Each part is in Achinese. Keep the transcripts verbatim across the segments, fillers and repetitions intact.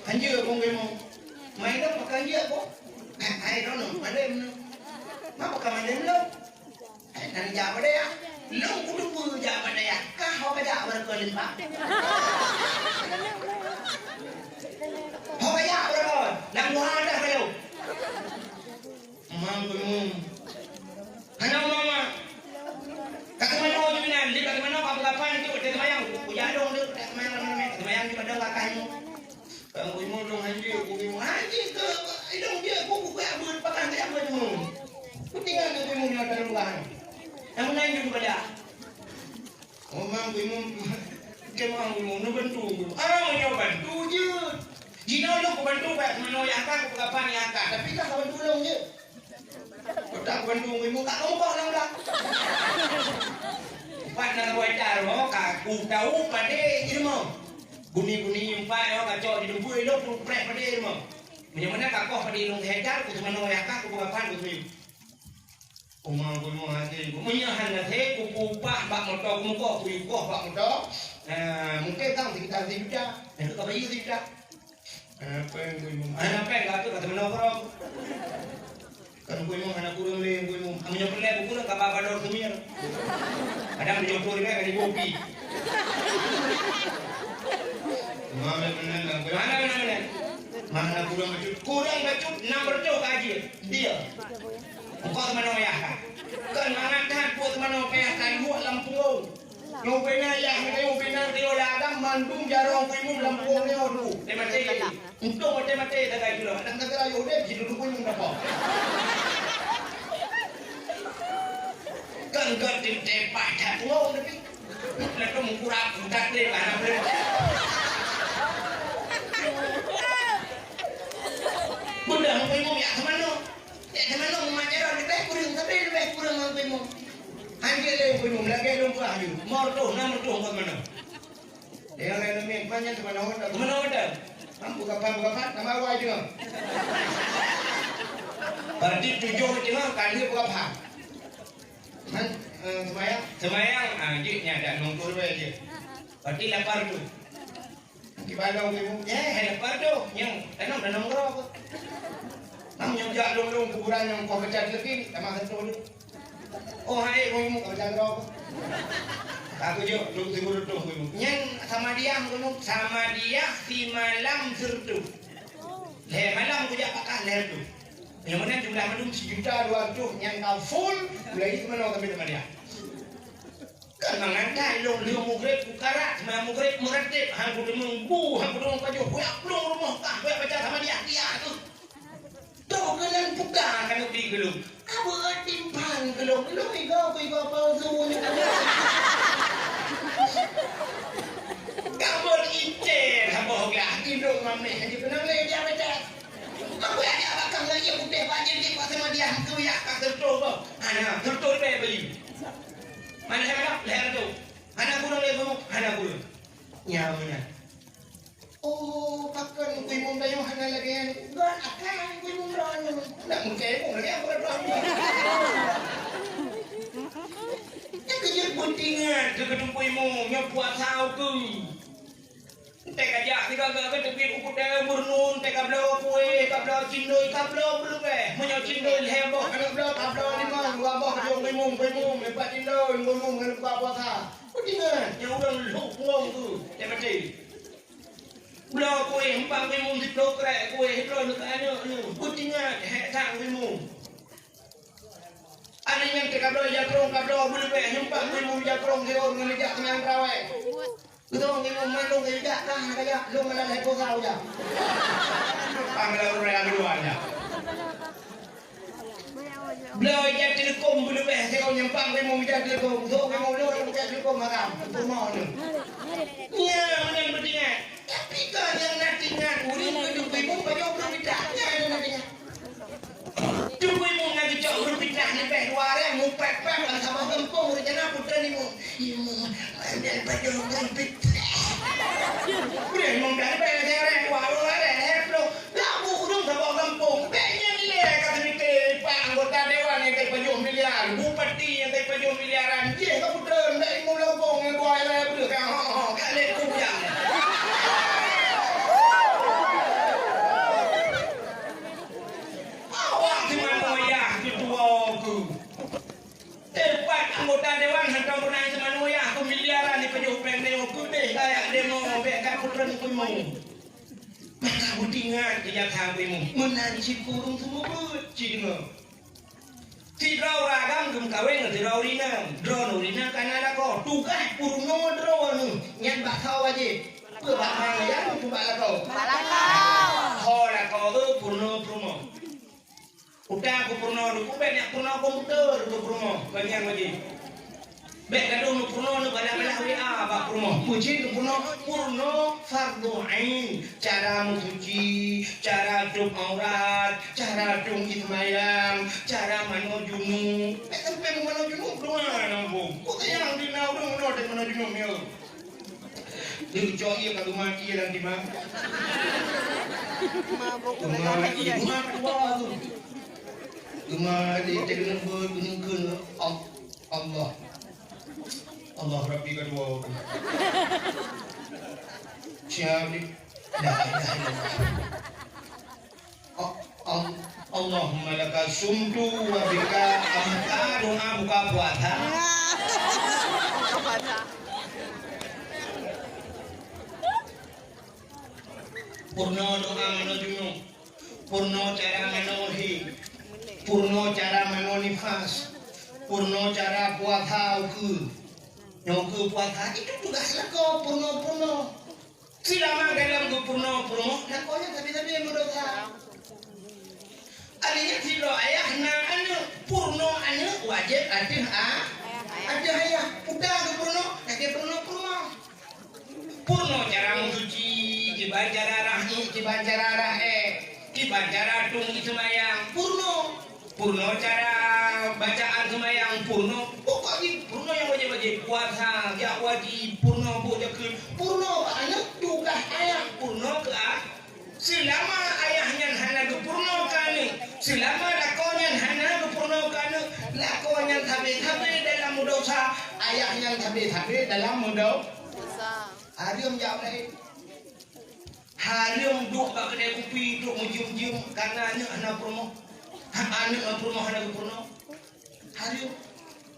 Hanjeuet Bung Bemo. Main lom pakai hanjeuet, Bung. Hai, hai, rono, malem lom. Ma pakai malem lom? Hai, nan jak pada ya. Lom kudu jak pada ya. Kah ho kajak berkelimpah. Ho kajak berkon. Nang buah dah kayu. Mang Bemo. Hana uma-uma. Ka teumanoe jih meunan, di ka teumanoe ka peugah pan tu, teumayang. Kujak dong tu, teumayang ramé-ramé, teumayang di padang lakah nyoe. Ka Bung Bemo dong hanjeuet, Bung Bemo hanjeuet keu idong jeuet, ku, ku, ku, abeuet, pakah keu abeuet nyoe. Kutinggai keu Bung Bemo nyoe dalam rumah. Nyang meunan jih kubaca. Oh, Mang Bemo, keu Mang Bemo, neubantu. Ah, meunyoe bantu jeuet. Jinoe lôn kubantu bak teumanoe nyang ka, kupeugah pan nyang ka. Tapi kah kabantu lôn jeuet. Kota kubantu Mang Bemo, ka kamoe bak lam dak. Pat na kamoe jar, oh, ka kutau padé jeuet mah. Buni-buni empat, oh, kacok di lumpur, ilok peupreh padé jeuet mah. Meunyoe meunan ka koh padé lôn keu hektar, kuteumanoe nyang ka, kupeugah pan, kuteumanoe. Uma Bemo hase, meunyoe hana hase, kupeupah bak moto, kumukoh, kuyue koh bak moto. Nah, mungkin kan sekitar sejuta. Nah, tu ka bayeue sejuta. Hana péng Bung Bemo. Hana péng, ka tu ka teumanoe keurong. Kan Bung Bemo hana kureueng lé, Bung Bemo. Meunyoe peureulèe beukureueng, ka ba pador seumir. Kadang tujoh ploh ribèe ka jiboh pi. Cuma meunan lah, Bung Bemo. Hana, hana, hana. Mana kureueng bacut? Kureueng bacut, nam reutôh ka jeuet. Dia. Engkau teumanoe yah ka. Kan mangat that buet teumanoe payah taluek lam punggong. Nyoe bina yah, nyoe bina dio ladang mandum jarong kuimu lam punggong nyoe tu. Dia maté. Untung maté-maté sagai jinoe. Dak sagai udép jih dudu kuimu dapat. Kan geutem tepak that punggong tapi. Lalu mengkurap udah deh lah. Benda kuimu ya kemana? Cek teuma lôn meumajeran leubeh kureueng, sabe leubeh kureueng ngon kuimu. Hanjeuet lé kuimu, lagèe lôn peugah laju. Mor toh, na meutoh ngon meunoe. Dia lain leumeh, banyak teuma na hotel. Teuma na hotel. Ham buka pan, buka pan, nama awai juga. Berarti tujuh itu kan dia buka pan. Man, eh, semayang? Semayang, ah, jeuet nyan dak nongkrong wae jeuet. Berarti lapar tu. Kiban lom ibu, eh, hai leupah tu, nyang tanam, tanam keudroe. Nam nyang jak lôn-lôn kuburan nyang koh keucat leuki, tamah seutoh tu. Oh, hai, ibu, ibu, keucat keudroe. Ka kujok, lôn sibu reutôh, ibu. Nyan samadiah, ibu, samadiah simalam sireutôh. Lhèe malam kujak pakat lhèe reutôh. Nyang meunan jumlah mandum sijuta dua reutôh, nyan ka full, mulai di meunoe sampai samadiah. Kan mangat that lôn lheueh mugreb kukarat, seumaya mugreb meurateb, han kuteumeung bu, han kuteumeung pajoh, kuyak plueng rumoh kah, kuyak baca samadiah dia tu. Toh keunan peugah kanu bi keu lôn. Abeuet timphan keu lôn, lôn igoe keu igoe palsu nyoe. Kabot icet saboh glah, indong mameh, hana keunong lé dia baca. Aku ya dia bakang lagi putih bajing di pasar dia, tu ya, tak tertutup. Hana, tertutup bayi. Mana saya nak? Leher tu. Hana kurang lé kamu, hana kurang. Nyawa nya. Oh, pakon kuimu dayuh hana lagèe nyan. Bukan akan kuimu dayuh. Nak mungkin pun lagi aku dah. Nyan keujeuet beutingat keu keutumpui mu, nyoe puasa ukeue. Teuka jak sigaga keu teubiet u kutée beureunon, teuka bloe kueh, ka bloe cindoi, ka bloe beuleubeh. Meunyoe cindoi lhèe boh, ka bloe, ka bloe limong, dua boh keu jong kuimu, kuimu, leupah cindoi, kuimu, ngon buka puasa. Beutingat, nyang ureueng lhok puwong tu, teumaté. Bloe kueh, empat kuimu, siploh krek kueh, siploh neuk aneuk nyoe. Beutingat, hék sang kuimu. Aneuk nyan teuka bloe jakrong, ka bloe beuleubeh, nyoe empat kuimu jakrong, geurôn ngon jak teunang traweh. Beutôi ngon mandum keu jak kah na kajak lôn malam hai posa uja. Pang dalam ureueng dua nya. Blah ijak teuleukom beuleubeh sikon nyang pang rimong ijak teuleukom. Sok kamoe lôn ijak teuleukom maram. Peurumoh tu. Nya meunan beutingat. Tapi kah nyang na tingat ureueng keu teungku imum pajoh peurumoh ijak. Nya na tingat. Teungku imum na geucok beureupidah leubeh dua rèng mupèk-pèk lam saboh gampông rencana putra imum. Imum, ambil baju beureupidah. Udah imum dah leubeh rèng dua rèng, dua rèng, rèng ploh. Labu ureueng saboh gampông. Bèk nyan ilèe ka seumike pak anggota dewan nyang kai pajoh miliar, bupati nyang kai pajoh miliaran. Jih ka putra ndak imum lam gampông nyan dua rèng beureupidah. Ho, ho, ka lé kujang. Maka beutingat keu jaka beuimu, meunan cit ureuëng seumeubeuet cit deungoe. Sidroe ureuëng agam geumeukawen ngon sidroe ureuëng inong. Droeneuh ureuëng inong ka na lakoe, tugaih peurunoe droeneuh nyan bak soe wajéb? Peue bak ma nyan, peue bak lakoe? Bak lakoe. Ho lakoe, eu, peurunoe peurumoh. Utak keu peurunoe, keu bék nyak peurunoe komputer keu peurunoe, bagi nyang wajéb. Bék gadôh neupeurunoe neubalah-balah W A bak peurunoe. Peue jih neupeurunoe? Peurunoe fardu ain, cara meusuci, cara tutup aurat, cara tueng ie seumayang, cara manoe junub. Bék sampoe manoe junub, dua nang bông. Peue nyang di na ureuëng manoe junub nyoe? Neucok ie ka geumat ie lam timang. Geumat ie, geumat dua tu. Geumat ie, teukeunong beuet, keuneuk kheun, Al-, Allah. Allah Rabbi ka dua tu. Siap ni. La ilaha illallah. A-, Al-, Allahumma laka sumtu wa bika amta, doa buka puasa. Peurunoe doa manoe junub. Peurunoe cara manoe hé. Peurunoe cara manoe nifas. Peurunoe cara puasa ukeue. Nyoe ukeue puasa itu tugaih lakoe peurunoe-peurunoe. Seulama dalam geupeurunoe peurumoh, lakoe nyan sabe-sabe meudesya. Artinya, sidroe ayah na aneuëk, peurunoe aneuëk wajéb ateueh a-, ateueh ayah. Peue geupeurunoe, lagée peurunoe peurumoh. Peurunoe cara meusuci, kiban cara rahi, kiban cara raék, kiban cara tueng ie seumayang, peurunoe. Peurunoe cara bacaan seumayang, peurunoe. Pokok jih peurunoe nyang wajéb-wajéb. Puasa, jak haji, peurunoe, bôh jakeuet, peurunoe. Aneuëk tugaih ayah, peurunoe keu a-, seulama ayah nyan hana geupeurunoe keu aneuëk, seulama lakoe nyan hana geupeurunoe keu aneuëk, lakoe nyan sabe-sabe dalam meudesya, ayah nyan sabe-sabe dalam meudesya. Hareuem jak laén. Hareuem duek bak keudè kupi trok meujeuem-jeuem kareuna aneuëk hana peurumoh. Ha, aneuëk ngon peurumoh hana geupeurunoe. Hareuem.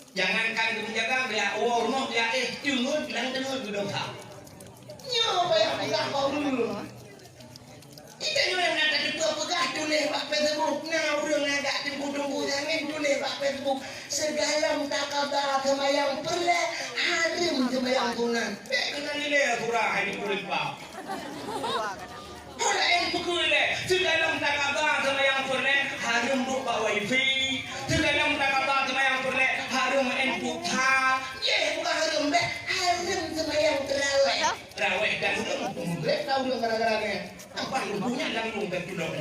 Jangankan geumeujaga, geujak woe rumoh, geujak éh, teungeut, nyang teungeut geudong that. Nyoe payah peugah bak ureuëng. Kita nyoe nyang na tateupeue peugah tuléh bak Facebook. Na ureuëng agak teungku-teungku jangan tuléh bak Facebook. Sigohlom takada seumayang peureulée, hareuem seumayang sunat. Bék keunan ilée surah hai di kulit bak. Ho laén peue keu lé, sigohlom takada seumayang peureulée, hareuem duek bak wifi. Sigohlom takada seumayang peureulée, hareuem maén pulsa. Yeh, bukan hareuem bék, hareuem seumayang teurawéh. Teurawéh dan ulôn, mugreb ka ulôn gara-gara nyan. Nampak lumpuh nyan lam lôn dan tulông.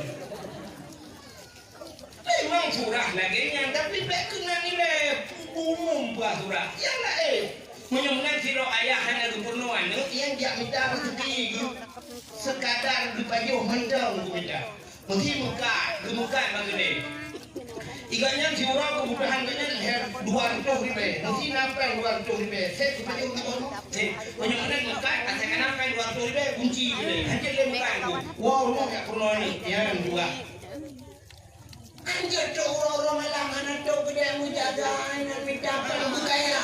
Memang surah lagée nyan, tapi bék keunan ilée umum peugah surah. Nyang laén, meunyoe meunan sidroe ayah hana geupeurunoe aneuëk, nyang jak mita raseuki geuh, seukadar geupajoh mantong geumita. Meusi meukat, geumeukat bak keudè. Iga nyan siuroe keubutuhan geuh nyan lhèe dua reutôh ribèe. Meusi na péng dua reutôh ribèe. Sép geupajoh mantong. Sép. Meunyoe meunan meukat, asai kana péng dua reutôh ribèe, kunci keudè. Hanjeuet lé meukat geuh. Woe rumoh jak peurunoe aneuëk, nyan juga. Anjeuet trok uroe-uroe malam hana trok keudè meujaga, hana mita péng beukaya.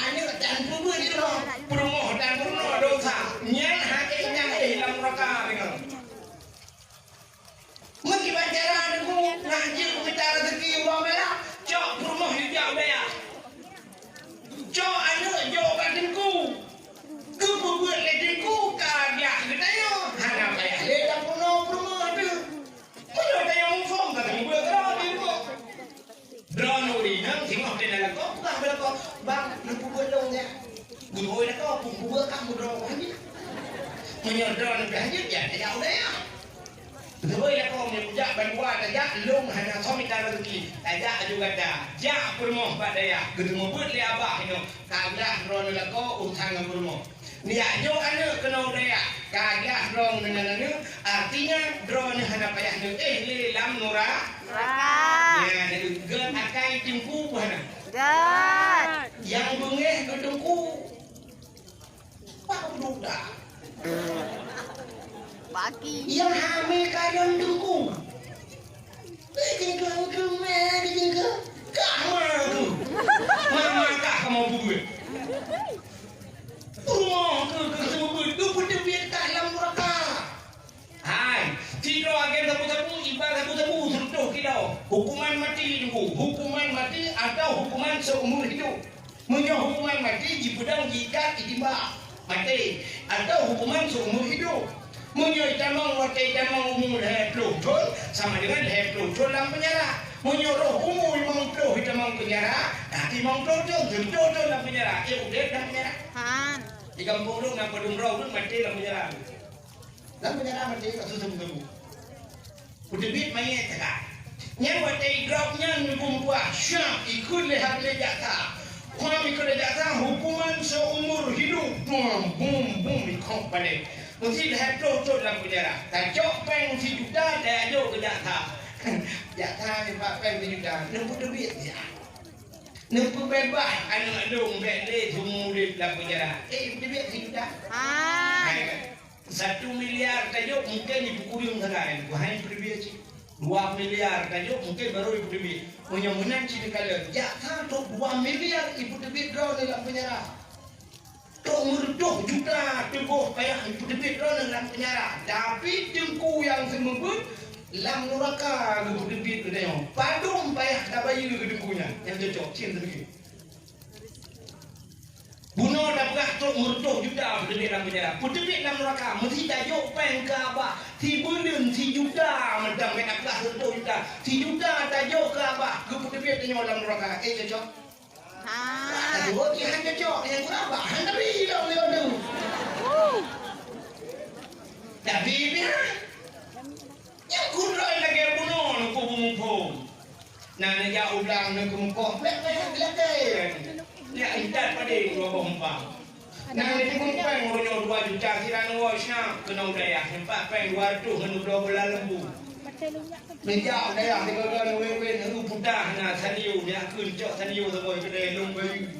Aneuëk tan peubuet droe, peurumoh tan peurunoe dosa. Nyan hana nyang éh lam nuraka deungoe. Meukiban cara deungoe, nah jeuet mita raseuki uroe malam, cok peurumoh yue jak u dayah. Cok aneuëk jok bak teungku. Geupeubuet lé teungku ka gleh geutanyoe, hana payah lé tapeurunoe peurumoh teuh. Meunyoe tanyoe muphom ka teumeubuet keudroe teungku. Droeneuh ureuëng inong singoh teuh na lakoe, peugah bak lakoe, "Bang, neupeubuet lôn nyan." Geuhôi lakoe, "Peue peubuet kah meudroe hanjeuet?" Meunyoe droeneuh pih hanjeuet, ya tajak u dayah. Beutôi lakoe meunyoe kujak bandua tajak, lôn hana soe mita raseuki. Tajak aju gata, jak peurumoh bak dayah, geuteumeubuet lé abah nyoe, ka glah droeneuh lakoe urusan ngon peurumoh. Neujak jok aneuëk keunoe u dayah, ka glah droeneuh nan aneuëk, artinya droeneuh hana payah neuéh lé lam nura-, nuraka. Nyan, gét akai teungku peue hana? Gét. Nyang beungéh keu teungku. Pak budak. Baki. Nyang hamé ka lôn teungku. Eh, jingkeu, keu mé, jingkeu. Kah ma tu. Mama kah kamoe peubuet. Peurumoh keu, keu seumeubeuet. Keu peuteubiet kah lam Teungku, hukuman maté atau hukuman seumur hidup? Meunyoe hukuman maté, jipeudong, jiikat, jitimbak, maté, atau hukuman seumur hidup? Meunyoe jitamong watée jitamong umu lhée ploh thon, sama dengan lhée ploh thon lam peunjara. Meunyoe roh umu limong ploh jitamong peunjara, berarti limong ploh thon, tujoh ploh thon lam peunjara, éh udeb lam peunjara. Han. Di gampông lôn na padum droe ulôn maté lam peunjara. Lam peunjara maté ka susah beutôi. Peuteubiet manyét teuka. Nyan watée idrop nyan meukumpuah, syam ikheun lé hak lé jaksa. Kham ikheun lé jaksa, hukuman seumur hidup. Bum, bum, bum, ikhok paleng. Meusi lhée ploh thon lam peunjara. Tacok péng sijuta, tajok keu jaksa. Jaksa nyoe bak péng sijuta, neupeuteubiet siat. Neupeubeubaih aneuk lôn bék lé seumur udeb lam peunjara. Eh, peuteubiet sijuta. Hai. Hai. Satu miliar tajok mungken jipeukureueng sagai, bukan jipeuleubeh cit. Dua miliar tajok mungken barô jipeuleubeh. Meunyoe meunan cit teukalon, jak ka trok dua miliar jipeuleubeh droeneuh lam peunjara. Trok meureutoh juta teungoh payah jipeuleubeh droeneuh lam peunjara. Tapi teungku nyang seumeubeuet lam nuraka geupeuleubeh geutanyoe. Padum payah tabayeue keu teungku nyan. Nyang cocok, cien teumikir. Bunoe tapeugah trok meureutoh juta peuteubiet lam peunjara. Peuteubiet lam nuraka, meusi tajok péng keu abah, sibuleuen sijuta mantong, bék tapeugah meureutoh juta. Sijuta tajok keu abah, geupeuteubiet tanyoe lam nuraka. Eh, cocok? Ha. Wah, tajok, nyan cocok. Nyang kurang abah, han tabri lom lewat tu. Tapi, pihak. Nyang kudroe lagée bunoe neupeubumoe phon. Na neujak u blang neukeumeukoh, blek-blek, blek-blek. Nyak intat padé dua boh umpang. Na neukeumeukoh uroe nyoe dua juta, sira neuwoe syak keunoe u dayah, nyoe pat péng dua reutôh ngon dua boh lembu. Neujak u dayah sigoe-goe neuwé-wé, neupeutah na saniyô, nyak kheun cok saniyô saboh keudè lôn bayeue.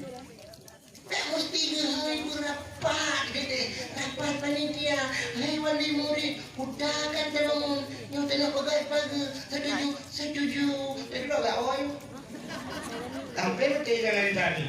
Bék musti geuhôi beurapat keudeh, rapat panitia, hai wali murit, utakan teurimong, nyoe teunoh peugah pageue, setuju, setuju, tapi lo gak oi. Sampai betul jangan tadi.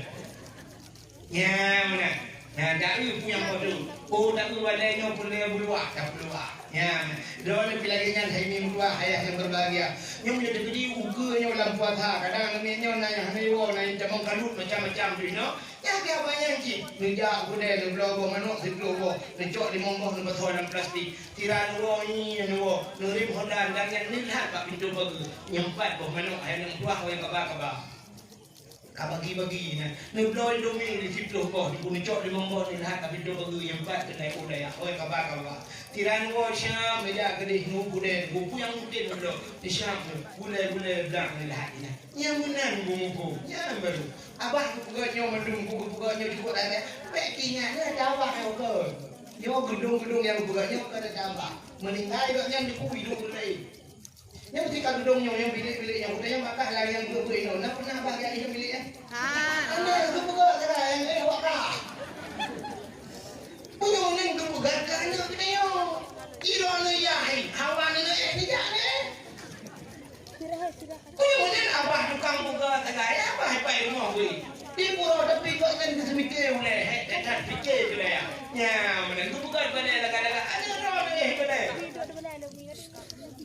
Ya, mana? Nah, dari punya bodoh. Oh, tak boleh nyoe perlu berluah, tak perlu ah. Ya, mana? Droeneuh pih lagée nyan hai mi meutuah, ayah nyang berbahagia. Nyoe meunyoe teukeudi ukeue nyoe lam puasa, kadang nyoe na nyang hana iwoe, na nyang tamong kalut macam-macam tu inoe. Nyan pih abah nyan cit, neujak u keudè neubloe boh manok siplôh boh, neucok limong boh neupasoe lam plastik. Sira neuwoe, nyan neuwoe, neurem honda dan nyan neulhat bak pintoe pageue. Nyan pat boh manok hai nyang tuah, hai kaba-kaba. Ka bagi-bagi nyan. Neubloe Indomie siplôh boh, neucok limong boh neulhat bak pintoe pageue, nyan pat keuneuk u dayah, hai kaba-kaba. Sira neuwoe siap neujak keudeh, neu u keudè, buku nyang mungken neubloe. Siap, gulai-gulai blang neulhat nyan. Nyang meunan bumuku, nyang barô. Abah geupeugah nyoe mandum, geupeugah nyoe cukôp lagée, bék ingat, nyoe ata abah nyang peugah. Nyoe geudong-geudong nyang geupeugah nyoe ka ata abah. Meuninggai gobnyan dikui dong beulai. Nyoe tika geudong nyoe, nyang bilék-bilék nyang geutanyoe bakah lagée nyang geupeugah nyoe. Na pernah abah geualih bilék nyan? Ha. Hana geupeugah cara nyang eh awak kah. Meunyoe nyan geupeugah ka aneuk geutanyoe. Droeneuh yah, hawa neuh eh, nijak neh. Meunyoe abah tukang buka sagai, abah ipai rumoh bui. Di pura tapi kok nyan geuseumiké ulée, hé, that pike ulée. Nya, meunan geupeugah bak lé lagak-lagak, aneuk droe nangéh bak lé.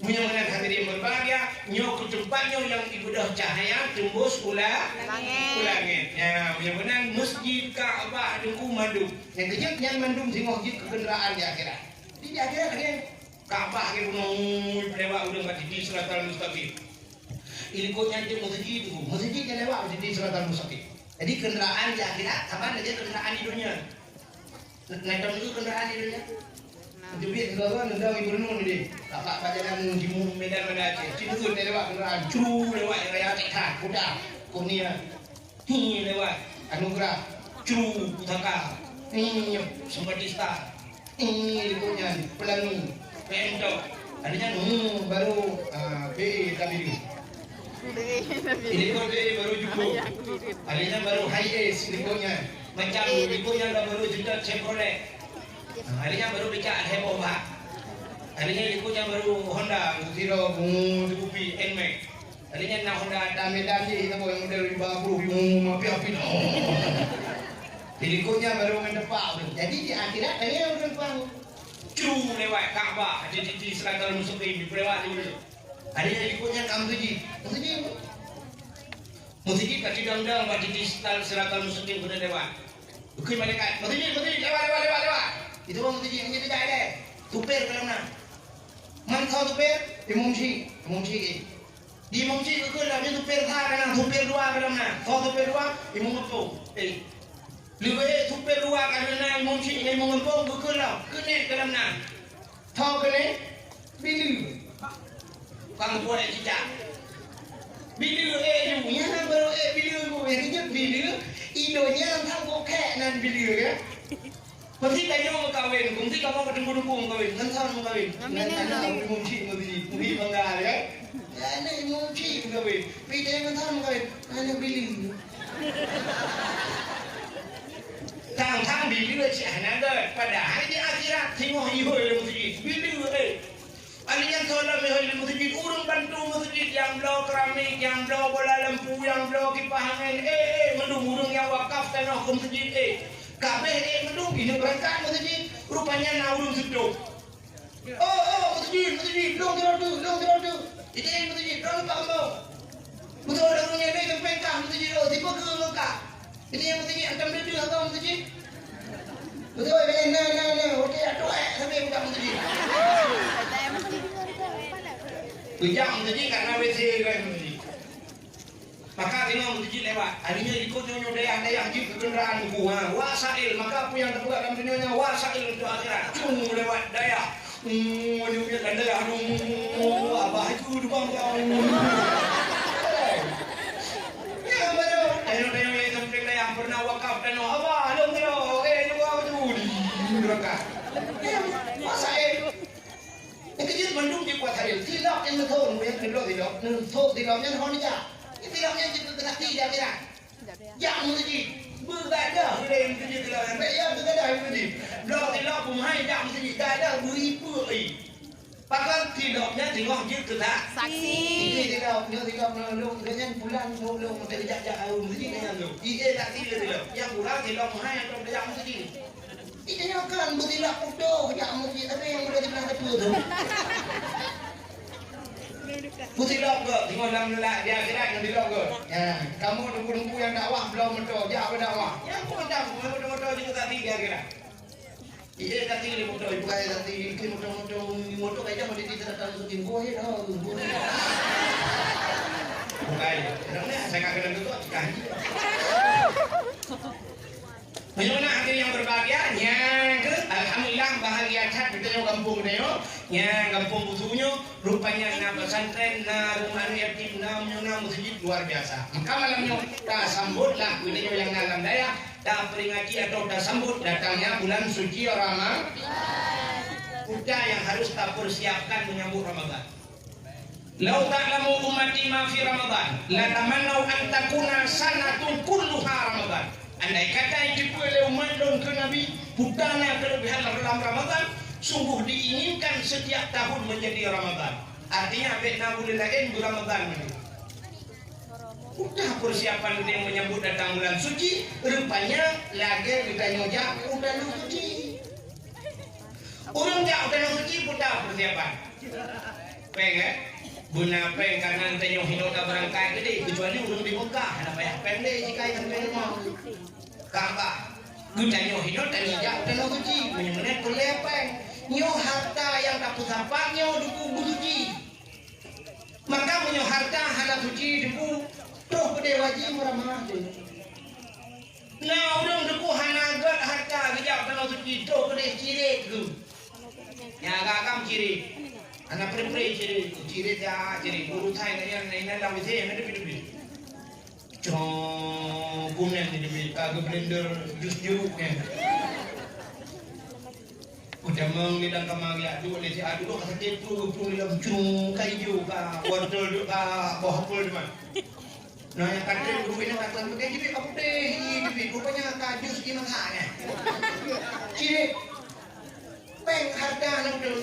Meunyoe meunan hadirin berbahagia, nyoe keu teumpat nyoe nyang ibeudôh cahya teumbus u la-, langét. U langét. Nya, meunyoe meunan masjid Ka'bah teungku mandum. Nyang keujeuet nyan mandum singoh jeuet keu keundaraan di akhirat. Di, di akhirat lagée Ka'bah lagée bunoe peulewat ureuëng bak titi Siratal Mustaqim. Ilikot nyan cit meuseujid tu, meuseujid nyan lewat meuseujid Siratal Mustaqim. Jadi keundaraan di akhirat saban lagée keundaraan di donya. Ngai tom dulu keundaraan di donya. Teubiet sigoe-goe neudong ibu renung ni deh. Bapak bak jalan jimu Medan Banda Aceh. Cit ureuëng lewat keundaraan, cru lewat raya Tekan, kuda, kurnia. Hi lewat Anugerah, Cru Pusaka, hi Sempati Star, hi likot nyan Pelangi, P M Tok. Ada nyan hmm, baru ah, B A W. Di likot B A W baru Jumbo. Ada nyan baru Hiace likot nyan. Macam likot nyan dah baru Juta Chevrolet. Hari nyan baru becak heboh bah. Hari nyan likot nyan baru Honda, Zero, Bungu, Scoopy, Nmax. Hari nyan na Honda ata Medan jih, kita bawa model lima puluh, Bungu, api-api. Di likot nyan baru main tepak tu. Jadi di akhirat, hari nyan baru tepak. Cru lewat Ka'bah, di titi Siratal Mustaqim, di lewat tu. Hari nyan likot nyan ka meuseujid. Meuseujid. Meuseujid ka cidong-dong bak titi siratal mustaqim keuneuk lewat. Geukheun malaikat, "Meuseujid, meuseujid, lewat, lewat, lewat, lewat!" Itu meuseujid, hanya tidak ada. Supir dalam na. Man soe supir? Imum Syik. Imum Syik, eh. Di Imum Syik geukheun lom, nyan supir sa ka na, supir dua ka lom na. Soe supir dua? Imum Geupông. Eh. Leubeh supir dua ka lom na, Imum Syik ngon Imum Geupông geukheun lom. Keuneuk ka lom na. Soe keuneuk? Bileue. Kang buet cicak. Bileue, eh, ju. Nyan baru, eh, bileue bu. Nyang keujeuet bileue. Ido nyan sang bukek nan bileue, kan? Meusti tanyoe meukawen, meusti kamoe kateumpue-teumpue meukawen, ngon soe meukawen. Ngon aneuk Imum Syik meukawen, meuhi bangga, ya. Aneuk Imum Syik meukawen, pih tanyoe ngon soe meukawen, aneuk bileue. Tang-tang bileue cit hana gèt, padahai di akhirat singoh ihôi lé meuseujid, bileue, eh. Alèh nyan soe lom meuhôi lé meuseujid, ureueng bantu meuseujid, nyang bloe keramik, nyang bloe bola lampu, nyang bloe kipah angèn, eh, eh, mandum ureueng nyang wakaf tanoh keu meuseujid, eh. Ka abéh, eh, mandum, ineuk beurangkat meuseujid, rupanya na ureueng seutôt. "Oh, oh, meuseujid, meuseujid, lôn sidroe teuk, lôn sidroe teuk." Idéh meuseujid, droeneuh bak kamoe. Beutôi ureueng nyan lé teumpéng kah meuseujid, oh, sipeue keu lôn kah. Idéh meuseujid, hantom deuh-deuh haba meuseujid. Beutôi, na, na, na, oke, atuek, sampai buka meuseujid. Geujak meuseujid karena W C kan meuseujid. Maka singoh meuseujid lewat. Akhirnya ikut nyoe dayah-dayah jeuet keu keundaraan buku. Ha, wasail. Maka peue nyang teupeugah lam dunia nyoe wasail untuk akhirat. Cung lewat dayah. Hmm, nyoe lam dayah tu. Hmm, abah itu dua orang. Ya, baru. Tengok-tengok yang sampai dayah pernah wakaf tengok. Abah, along tengok. Eh, dua tu. Di neraka. Ya, wasail. Nyang keujeuet mandum jeuet kuasa ilée. Silop nyang neuthon, nyang keudroe silop, neuthon silop nyan hon jak. Nyang silop nyan jeuet keu saksi di akhirat. Jak meuseujid. Beugadoh ilée meuseujid silop nyan. Bèk ya beugadoh meuseujid. Bloe silop beumeuhai jak meuseujid. Gadoh beu ipeue. Pakon silop nyan singoh jeuet keu sa-, saksi. Ini silop, nyoe silop nyoe lôn, lôn nyan bulan lôn, lôn, meuteujak-jak meuseujid nyan lôn. Ie saksi lé silop. Nyang kurang silop meuhai nyang jak meuseujid. Ih, tanyoe kan beusilap putôh jak meuseujid, tapi nyang udah dibilang teupeu tu. Beusilap keu, singoh lam la-, di akhirat ngon silap keu. Ya, kamoe teungku-teungku nyang dakwah bloe moto, jak beudakwah. Nyang peue mantong, moto-moto jeuet saksi di akhirat. Iya, saksi di moto, bukan saksi di moto-moto, moto kaya macam di sana tahu syuting, boh ya, oh, boh ya. Bukan, kenapa saya kagak kenal tu, kan? Meunyoe na hadirin yang berbahagia, nyang keu, alhamdulillah, bahagia that geutanyoe gampông geutanyoe, nyang gampông Busu nyoe, rupanya na pesantren, na rumah anak yatim, na meunyoe na meuseujid luar biasa. Maka malam nyoe tasambotlah geutanyoe nyang na lam dayah, taperingati atau tasambot datangnya bulan suci Ramadan. Peue nyang harus tapersiapkan menyambut Ramadan. "Lau ta'lamu ummati ma fi Ramadan, la tamannau an takuna sanatun kulluha Ramadan." Andai kata jiteupeue lé umat lôn keu Nabi, peue na keuleubehan lam Ramadan, sungguh diinginkan setiap tahun menjadi Ramadan. Artinya, bèk na buleuen laén beuramadan lagèe. Peue persiapan geutanyoe menyambut datang bulan suci, rupanya lagèe geutanyoe jak u tanoh suci. Ureueng jak u tanoh suci peue persiapan? Péng, eh? Beuna péng karena geutanyoe hinoe ka beurangkat keudéh, kecuali ureueng di Mekah, hana payah péng lé jika nyang péng rumoh. Ka'bah. Geutanyoe hinoe tanyoe jak u tanoh suci, meunyoe meunan peureulèe péng. Nyoe harta nyang tapeusapat nyoe dukue beusuci. Maka meunyoe harta hana suci dukue, troh keudéh wajéb meuramah deh. Na ureueng dukue hana gèt harta geujak u tanoh suci, troh keudéh cirét geuh. Nyang agam-agam cirét. Hana pre-pre cirét, cirét ya cirét. Guru thai nyan, nyan, nyan lam W C, nyan tepi-tepi. Cong, kunen ni demi ka geublender jus jeruk nyan. Utamong di dalam kamar ya, duduk di situ, duduk sakit tu, tu dalam cung, ka ijo, ka wortel tu, ka boh apel tu, man. Nah, nyang ka trép duduk ini, ka trép pakai jipit ka putih, jipit. Rupanya ka jus di masa nyan. Cik, péng harta nang tu.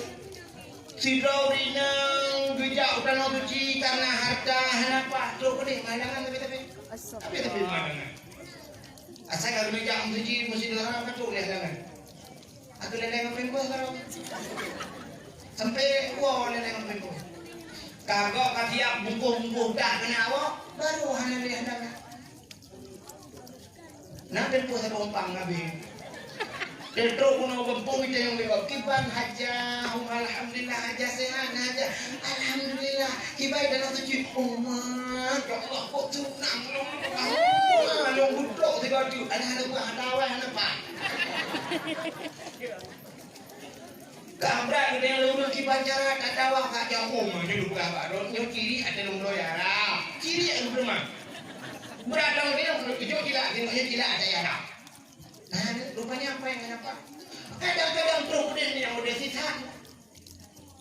Sidroe ureueng inong geujak u tanoh suci karena harta hana paih, trok keudéh meuhalangan tapi-tapi. Tapi-tapi meuhalangan. Asai ka geujak meusuci meusidroe hana paih, trok lé halangan. Atau leleng ngon pempeuh baru. Sampai woe leleng ngon pempeuh. Kagok ka siap bungkôh-bungkôh dah keuneuk awak, baru hana lé halangan. Na tempoh saboh umpang Nabi. Trok keunoe gampông itanyong lé gob, "Kiban hajah?" "Alhamdulillah, hajah sehat, na hajah." "Alhamdulillah." "Kiban Danau Suci?" "Oh, ma, ya Allah, kok tunang lôn." "Ah, lôn geutrok sigoe teuk." Ada, ada buah, ada awai, ada pat. Ka brat geutanyoe lé ureueng kiban cara tatawa ka jauh, ma, nyoe peugah bak droe, nyoe ciri até lôn bloe ya, rab. Ciri até lôn bloe, ma. Brat lom geutanyoe, ijok cilak, tengok nyoe cilak até ya, rab. Nah, rupanya apa yang dapat? Kadang-kadang trok udeh ni yang udeh sisat.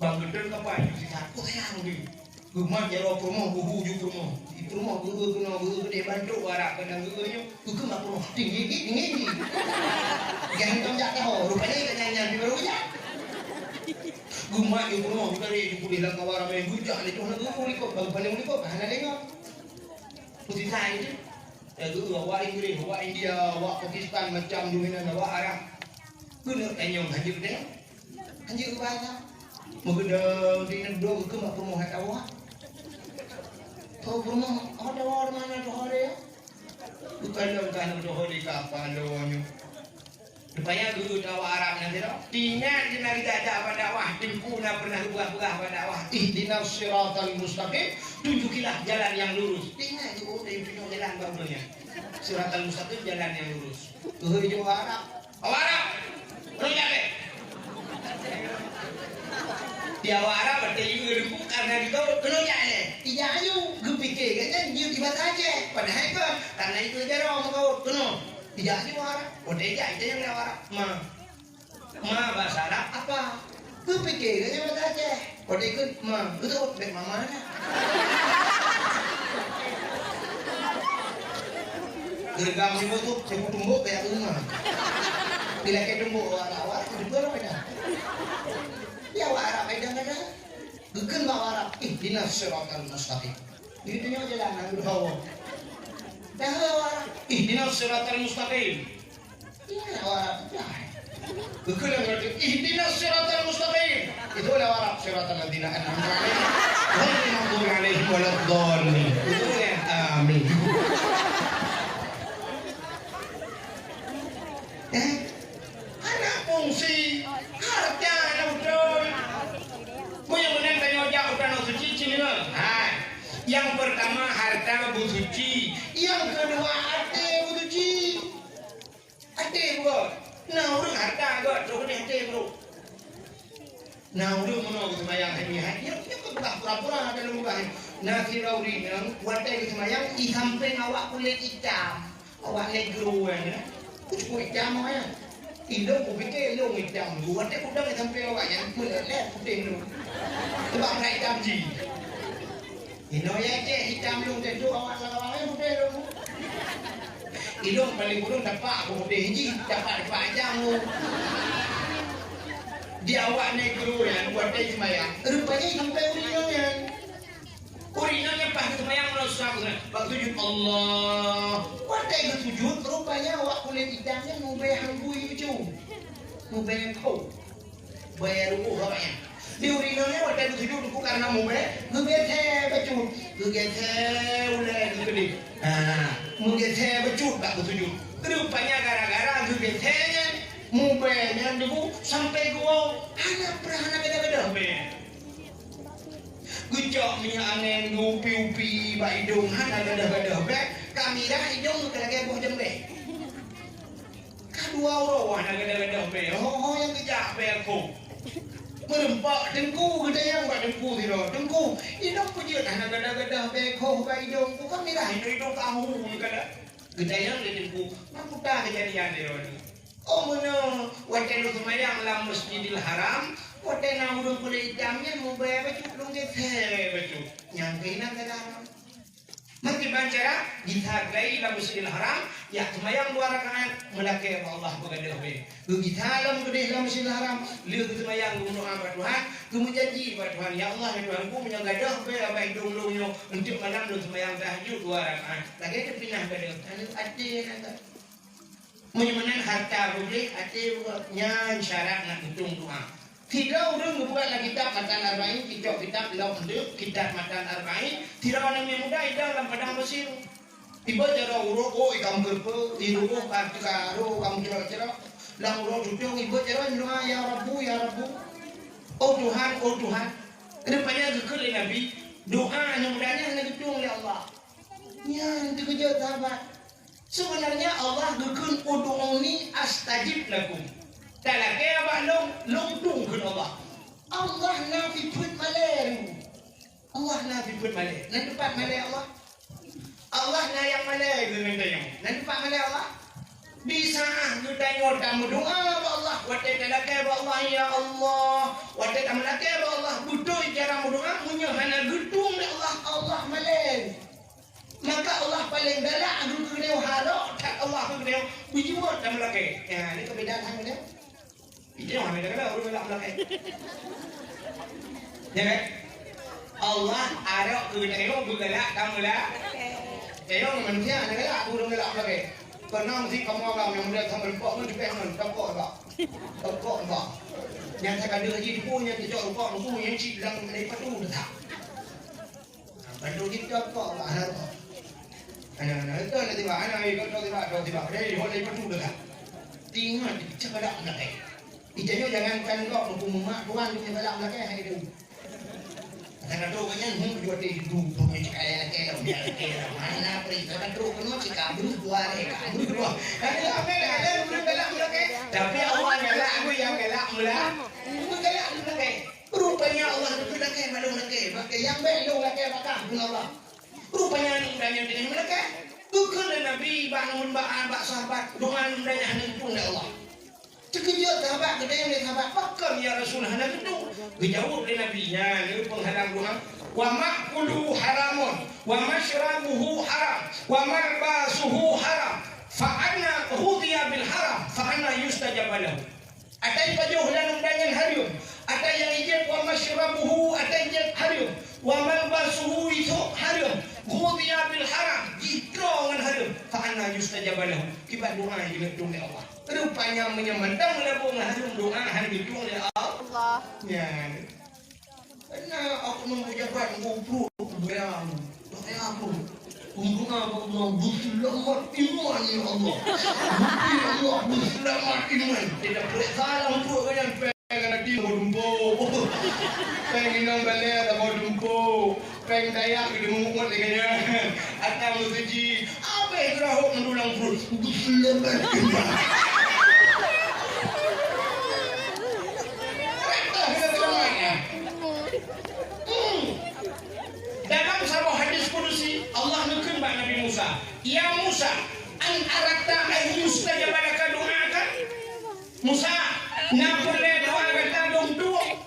Bang geutanyoe kapai sisat, kok sayang dia. Geumat jaroe peurumoh, geuhu ju peurumoh. Di peurumoh geu-eu keunoe, geu-eu keudeh bantuk, warak keudang geu-eu nyoe, geukeumat peurumoh. Tinggi-tinggi, tinggi-tinggi. Geuh hantom jak taho, rupanya ikan nyan-nyan pi barô jak. Geumat ju peurumoh, geutarek ju puléh lam kawan ramé, geujak lé toh na geu-eu likot, bang paléng likot, hana deungoe. Peusisa itu. Ya, geu-eu awak Inggris, awak India, awak Pakistan, macam dominan awak Arab. Keuneuk tanyong hajat deh. Hanjeuet keu bahasa. Meukeudong di neudong keu mak peurumoh hata wak. Keu peurumoh, oh, hata wak mana tu hari ya? Bukan dong kan tu hari ka apa dong nyu. Rupanya guru tawa Arab nanti dong. Tinggal di mari gajah pada wah, teungku na pernah ubah-ubah pada wah. Ihdinas siratal mustaqim, tunjukilah jalan yang lurus. Tinggal guru dari punya jalan barunya. Siratal mustaqim, jalan yang lurus. Guru jawab Arab. Awak Arab, keunoe jak lé. Di awak Arab, watèe jieu deungon karena di gob, keunoe jak lé. Ijak aju, geupike gobnyan jeuet di basa Aceh. Padahai kon, karena itu jaroe meukawen, keunoe. Ijak aju awak Arab. Watèe jak, ijak aju awak Arab. Ma. Ma bahasa Arab apa? Geupike gobnyan basa Aceh. Watèe ikot, ma, beutôi, bèk mama na. Geureugang sibuet tu, sibuet tumbok kaya rumah. Bila kaya tumbok awak Arab, awak Arab, beutôi lah beda. Ya, awak Arab beda-beda. Geukheun bak awak Arab, "Ihdinas siratal mustaqim." Di tanyoe jalan nyang geudawa. Dah awak Arab, "Ihdinas siratal mustaqim." Iya, awak Arab tu dah. Geukheun lagèe nyan, "Ihdinas siratal mustaqim." Itulah awak Arab, "Siratal ladzina an'amta 'alaihim, ghairil maghdubi 'alaihim waladdallin." Itulah, amin. Eh? Hana fungsi. Harta hana beutôi. Meunyoe meunan tanyoe jak u Tanoh Suci, cit deungoe. Hai. Nyang peurtama, harta beusuci. Nyang keudua, até beusuci. Até buet. Na ureueng harta gèt, trok keudeh até, bro. Na ureueng meunoe geuseumayang hai nyan, nyan, nyan peugah pura-pura, ada lôn peugah. Na sidroe ureueng nyan, watèe geuseumayang, di sampéng awak kulét itam. Awak negro nyan, eh. Kulét itam awak nyan. Ilôn kupike ilôn itam. Watèe kudong di sampéng awak nyan, meulét-lét putéh lôn. Sebab na itam jih. Inoe ya ceh itam lôn teuh awak salah awak putéh lôn. Ilôn paléng kureueng tapak putéh jih, tapak-tapak ajam lôn. Di awak negro nyan, watèe seumayang, rupanya sampai ureueng nyan. Ureueng nyan paih seumayang meunasah geuh, bak sujud Allah. Watèe geusujud, rupanya awak kulét itam nyan mubèe hanggui bacut. Mubèe kho. Bèe rugoh awak nyan. Di ureueng nyan watèe geusujud teungku karena mubèe, geugèsè bacut. Geugèsè ulèe geukeudeh. Ha, meugèsè bacut bak geusujud. Rupanya gara-gara geugèsè nyan, mubèe nyan debu sampai geuwoe. Hana pernah hana gadôh-gadôh bèe. Geucok minyeuk angèn geuupi-upi bak idông hana gadôh-gadôh bèe. Ka mirah idông ka lagèe boh jeumbèe. Ka dua uroe hana gadôh-gadôh bèe, ho-ho nyang geujak bèe kho. Meureumpok teungku geutanyong bak teungku sidroe, "Teungku, inong peue jeuet hana gadôh-gadôh bèe kho bak idông ku, ka mirah idông-idông ka hu nyoe ka lheueh?" Geutanyong lé teungku, "Peue peue keujadian sidroe nyoe?" "Oh meunoe, watèe lôn seumayang lam Masjidil Haram, watèe na ureueng kulét itam nyan mubèe bacut lôn gèsè bacut." Nyang keuh inan gadôh-gadôh. Meukiban cara, gisa geutai lam Masjidil Haram, jak seumayang dua rakaat, meulakèe bak Allah beugadôh bèe. Geugisa lom keudeh lam Masjidil Haram, lheueh geuseumayang geumeudoa bak Tuhan, geumeujanji bak Tuhan, "Ya Allah, ya Tuhanku, meunyoe gadôh bèe bak idông lôn nyoe, eunteuk malam lôn seumayang tahajud dua rakaat." Lagèe teupinah gadôh, aneuk até nyan. Meunyoe meunan harta beubléh, até beubléh, nyan syarat nak geutueng doa. Sidroe ureueng geupeugah lam kitab Matan Arba'in, geucok kitab lom deuek kitab Matan Arba'in, sidroe aneuk muda idong lam padang pasir. Iba jaroe uroe, oh, ikam keureupeue, iroe ka teuka roe, ikam keureupeue. Lam uroe tutong iba jaroe doa, "Ya Rabbu, ya Rabbu." Oh Tuhan, oh Tuhan. Rupanya geukheun lé Nabi, doa nyang mudah nyan hana geutueng lé Allah. Nyan teukeujot sahabat. Sebenarnya Allah geukheun, "Ud'uni astajib lakum." Talakée bak lôn, lôn tueng kheun Allah. Allah na sifeuet malée. Allah na sifeuet malée. Nan teumpat malée Allah? Allah na nyang malée geutanyoe. Nan teumpat malée Allah? Di saat geutanyoe tameudoa bak Allah, watée talakée bak Allah, "Ya Allah," watée tameulakée bak Allah, beutôi cara meudoa, meunyoe hana geutueng lé Allah, Allah malée. Maka Allah paleng galak geukeuneuk harok that Allah geukeuneuk beujeuet dan meulakée. Ya, ni keubedaan hana dia. Itu yang hana galak ureueng galak meulakée. Ya kan? Allah harok geukeuneuk beugalak dan meulakée. Tengok manusia hana galak ureueng galak meulakée. Pernah mesti kamu agam yang muda sama rukok pun juga yang rukok agak. Rukok agak. Yang saya kandung lagi tu pun yang cocok rukok tu yang cik bilang dari patu dah. Bantu kita kok, hana kok. Hana, hana, itu hana tiba, hana, hana, itu tiba, itu tiba. Hei, hot lagi bantu dah. Tinggal di cakap dah, eh. Itu jangankan kok, aku memak tuan punya balak belakang, hai tu. Kata kata orang yang, hmm, dua tiga, dua, dua, cakap yang laki, yang biar laki, yang mana, pergi. Kata kata orang, cakap dulu, dua, eh, kamu dua. Kata apa, kata, belum galak belakang. Tapi Allah galak, aku yang galak mula. Aku galak belakang. Rupanya Allah geukheun lakée bak lôn lakée, bak nyang bék lôn lakée bak kah, kheun Allah. Rupanya aneuk muda nyan teungoh meulakée. Geukheun lé Nabi bak lôn bak, bak sahabat, doa aneuk muda nyan hana geutueng lé Allah. Teukeujot sahabat, geutanyong lé sahabat, "Pakon ya Rasul hana geutueng?" Geujaweueb lé Nabi, nyan lé peunghalang doa, "Wa ma'kuluhu haramun, wa masyrabuhu haram, wa malbasuhu haram, fa anna ghudhiya bil haram, fa anna yustajaba lahu." Ata ipajoh lam dangan hareuem, ata nyang ijép wa masyrabuhu, ata ijép hareuem, wa malbasuhu, isôk hareuem, ghudhiya bil haram, jidroe ngon hareuem, fa anna yustajaba lahu, kiban doa jeuet tueng lé Allah. Rupanya meunyoe mantong meulabong hareuem doa hana jitueng lé Allah. Nyan. Karena oknum pejabat ngon pruet kubeurang. Pakai apa? Pembunuh Allah, beuselamat iman ya Allah. Ya Allah, beuselamat iman. Tidak boleh salah untuk kalian. Péng hana timbul tumpôk. Péng inong balée saboh tumpôk. Péng dayak geuteumeung umat lagée nyan. Atang meusuci. Abéh geurahok meudulang pruet. Beuselamat iman. Rata hana seulamat nyan. Hmm. Dalam saboh hadis kudusi, Allah neukheun bak Nabi Musa, "Ya Musa, an aradta an yustajaba laka du'aka?" "Musa, na peureulée doa gata lôn tueng?"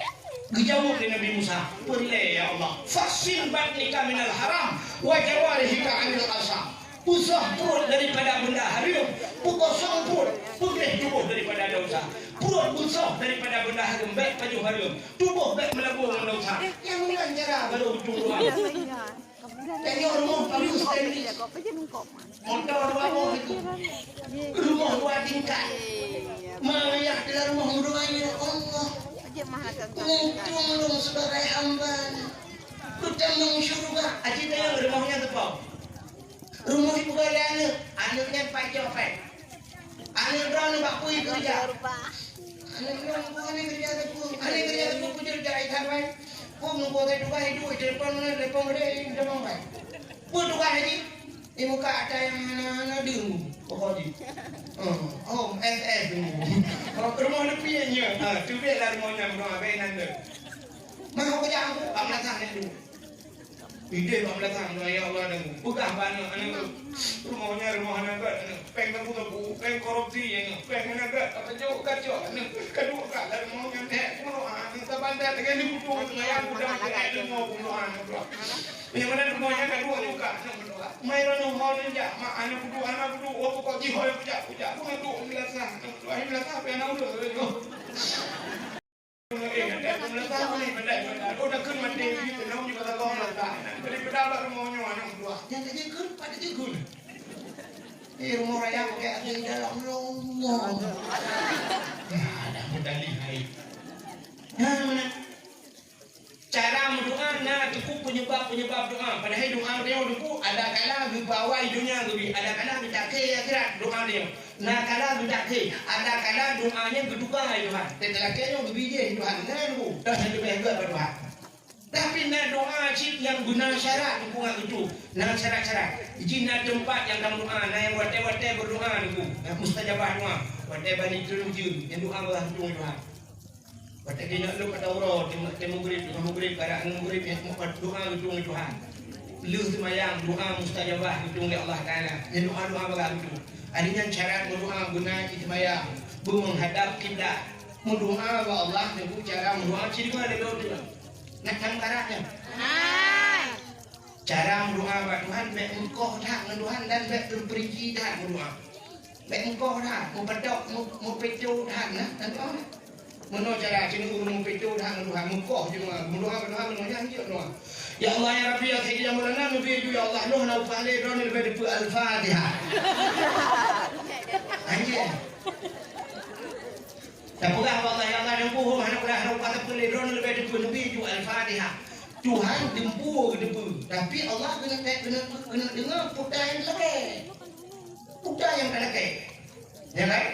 Geujaweueb lé Nabi Musa, "Peureulée, ya Allah." "Faghsil batnaka minal haram, wa jawarihika anil asam." Peusoh pruet daripada benda hareuem, peukosong pruet, peugréh tuboh daripada desya. Pruet peusoh daripada benda hareuem, bék pajoh hareuem, tuboh bék meulabong ngon desya. Nyang meunan cara barô geutueng doa. Tanyoe rumoh bagus teknik. Moto dua boh itu. Rumoh dua tingkat. Ma ayah dalam rumoh meudoa, "Ya Allah, untung lôn sebagai hamba-Mu. Kutamong syeuruga." Aji tayang rumoh nyan teupeu. Rumoh ibu gala aneuk, aneuk nyan pajoh péng. Aneuk droeneuh bak peue keureuja? Aneuk droeneuh bak peue keureuja teupeu? Aneuk keureuja teupeu peujeuet jak ikan wai. Peue meunyoe ka tugaih duek telepon, telepon geude, telepon wai. Peue tugaih jih? Imuka ata nyang hana, hana deueng pokok jih. Oh, oh, S S dulu. Oh, rumoh leupie nyoe. Ha, teubiet lah rumoh nyan, rumoh abang nan deueng. Mah aku jak aku, bak meunasah nyan dulu. Idéh bak meunasah, ya Allah, dan peugah bak aneuk, aneuk. Rumoh nyan rumoh hana gét, aneuk. Péng sabu-sabu, péng korupsi, aneuk. Péng hana gét, tapajôh kacok, aneuk. Kaduek ka lam rumoh nyan, eh, puluhan, aneuk. Saban that dengan leumo, seumbahyang, udang, eh, leumo puluhan, aneuk. Nyang mana rumoh nyan kaduek juga, aneuk, berdoa. Mai droeneuh ho neujak, mak, aneuk kudu, aneuk kudu, oh, pokok jih ho neujak, kujak. Aku ngaduk meunasah, aneuk. Wahai meunasah, pian aneuk, aneuk. Eh, pandai, pandai, pandai. Oh, dah kheun maté, tenang di mata kau, mata. Daripada abang rumoh nyoe, aneuk dua. Nyang tak jeuet kheun, pat jeuet kheun. Eh, rumoh raya pakai até dalam, ya Allah. Nah, dah medali hai. Nah, mana? Cara meudoa na teupeu peunyeubab-peunyeubab doa. Padahai doa nyoe teupeu Adakala geupeuawai donya geubi, adakala geutakhe akhirat doa nyoe. Nakala geutakhe, adakala doa nyan geutuka, hai Tuhan. Teutalakée nyoe geubi jih, hai Tuhan. Nyan bu, dah leubeh gét bak Tuhan. Tapi na doa cit nyang beuna syarat, Teungku, ngon geutu. Na syarat-syarat. Jih na teumpat nyang tameudoa, na nyang watée-watée beudoa, Teungku. Na mustajabah doa. Watée ban jiteurim ujeuen, nyan doa bak geutu, hai Tuhan. Watée keunoe lôn ata uroe, teumu-, teumu mugrib, teumu mugrib, karab ngon mugrib, nyan teumpat doa geutu, hai Tuhan. Lheueh seumayang, doa mustajabah geutu lé Allah Taala. Nyan doa-doa bak geutu. Ari nyan syarat meudoa beuna cit seumayang, beumeunghadab kiblat. Meudoa bak Allah, Teungku, cara meudoa cit deungon lé lôn. Nyan cara nyan. Hai. Cara meudoa bak Tuhan, bék meukoh that ngon Tuhan dan bék teupeurinci that meudoa. Bék meukoh that, meupeudok, meu-, meupeutô that, nah, ngon Tuhan. Meunoe cara cit ureuëng meupeutô that ngon Tuhan, meukoh cit doa. Meudoa bak Tuhan, meunoe nyan cit doa. Ya Allah, ya Rabbi, ya Sayyidi, ya Maulana, neubi aju, ya Allah, lôn hana upah lé, droeneuh leubeh teupeu Al-Fatihah. Anjing. Tapeugah bak Allah, "Ya Allah, nyang puhom hana peugah, hana upah teupeu lé, droeneuh leubeh teupeu neubi ju Al-Fatihah." Tuhan teumpu geuteupeu, tapi Allah keuneuk, keuneuk, keuneuk deungoe peue nyang talakée. Peue nyang talakée. Ya kan?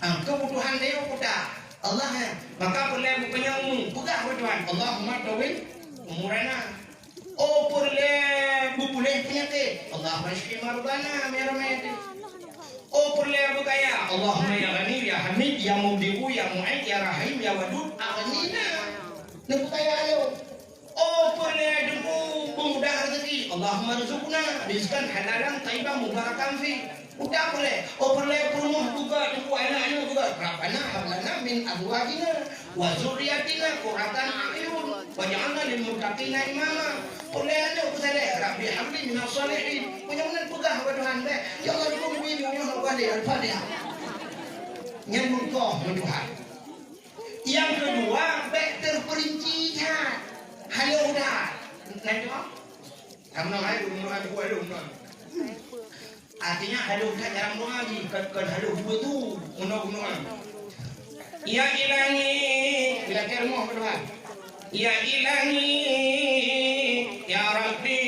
Ah, keubutuhan nyoe peue? Allah nyan. Maka peureulée beupanyang umu, peugah bak Tuhan, "Allahumma tawwil umurana." Oh, peureulée beupuléh peunyakét, "Allahumma syfi mardana, ya Rahman." Oh, peureulée beukaya, "Allahumma ya Ghani, ya Hamid, ya Mubdi'u, ya Mu'id, ya Rahim, ya Wadud, aghnina." Neubeukaya lom. Oh, peureulée deungoe beumudah rezeki, "Allahumma rzuqna rizqan halalan thayyiban mubarakan fi." Udah peureulée, oh, peureulée peurumoh beugét, teungku, aneuk-aneuk beugét, "Rabbana hab lana min azwajina wa dzurriyyatina qurrata a'yun waj'alna lil muttaqina imama." Peureulée aneuk peusaleh, "Rabbi habli minas shalihin." Meunyoe meunan peugah bak Tuhan, bék, "Ya Allah, lôn keuneuk bri nyoe, nyoe, nyoe." Al-Fatihah. Nyan meukoh ngon Tuhan. Nyang keudua, bék teupeurinci that. Halôh that. Nah, itu, ah. Kamoe hai, ureuëng meudoa, ureuëng meudoa. Artinya, halôh that cara meudoa jih, kon, kon halôh dua tu, meunoe meudoa. Ya Ilahi, bila ka rumoh meudoa. Ya Ilahi, ya Rabbi,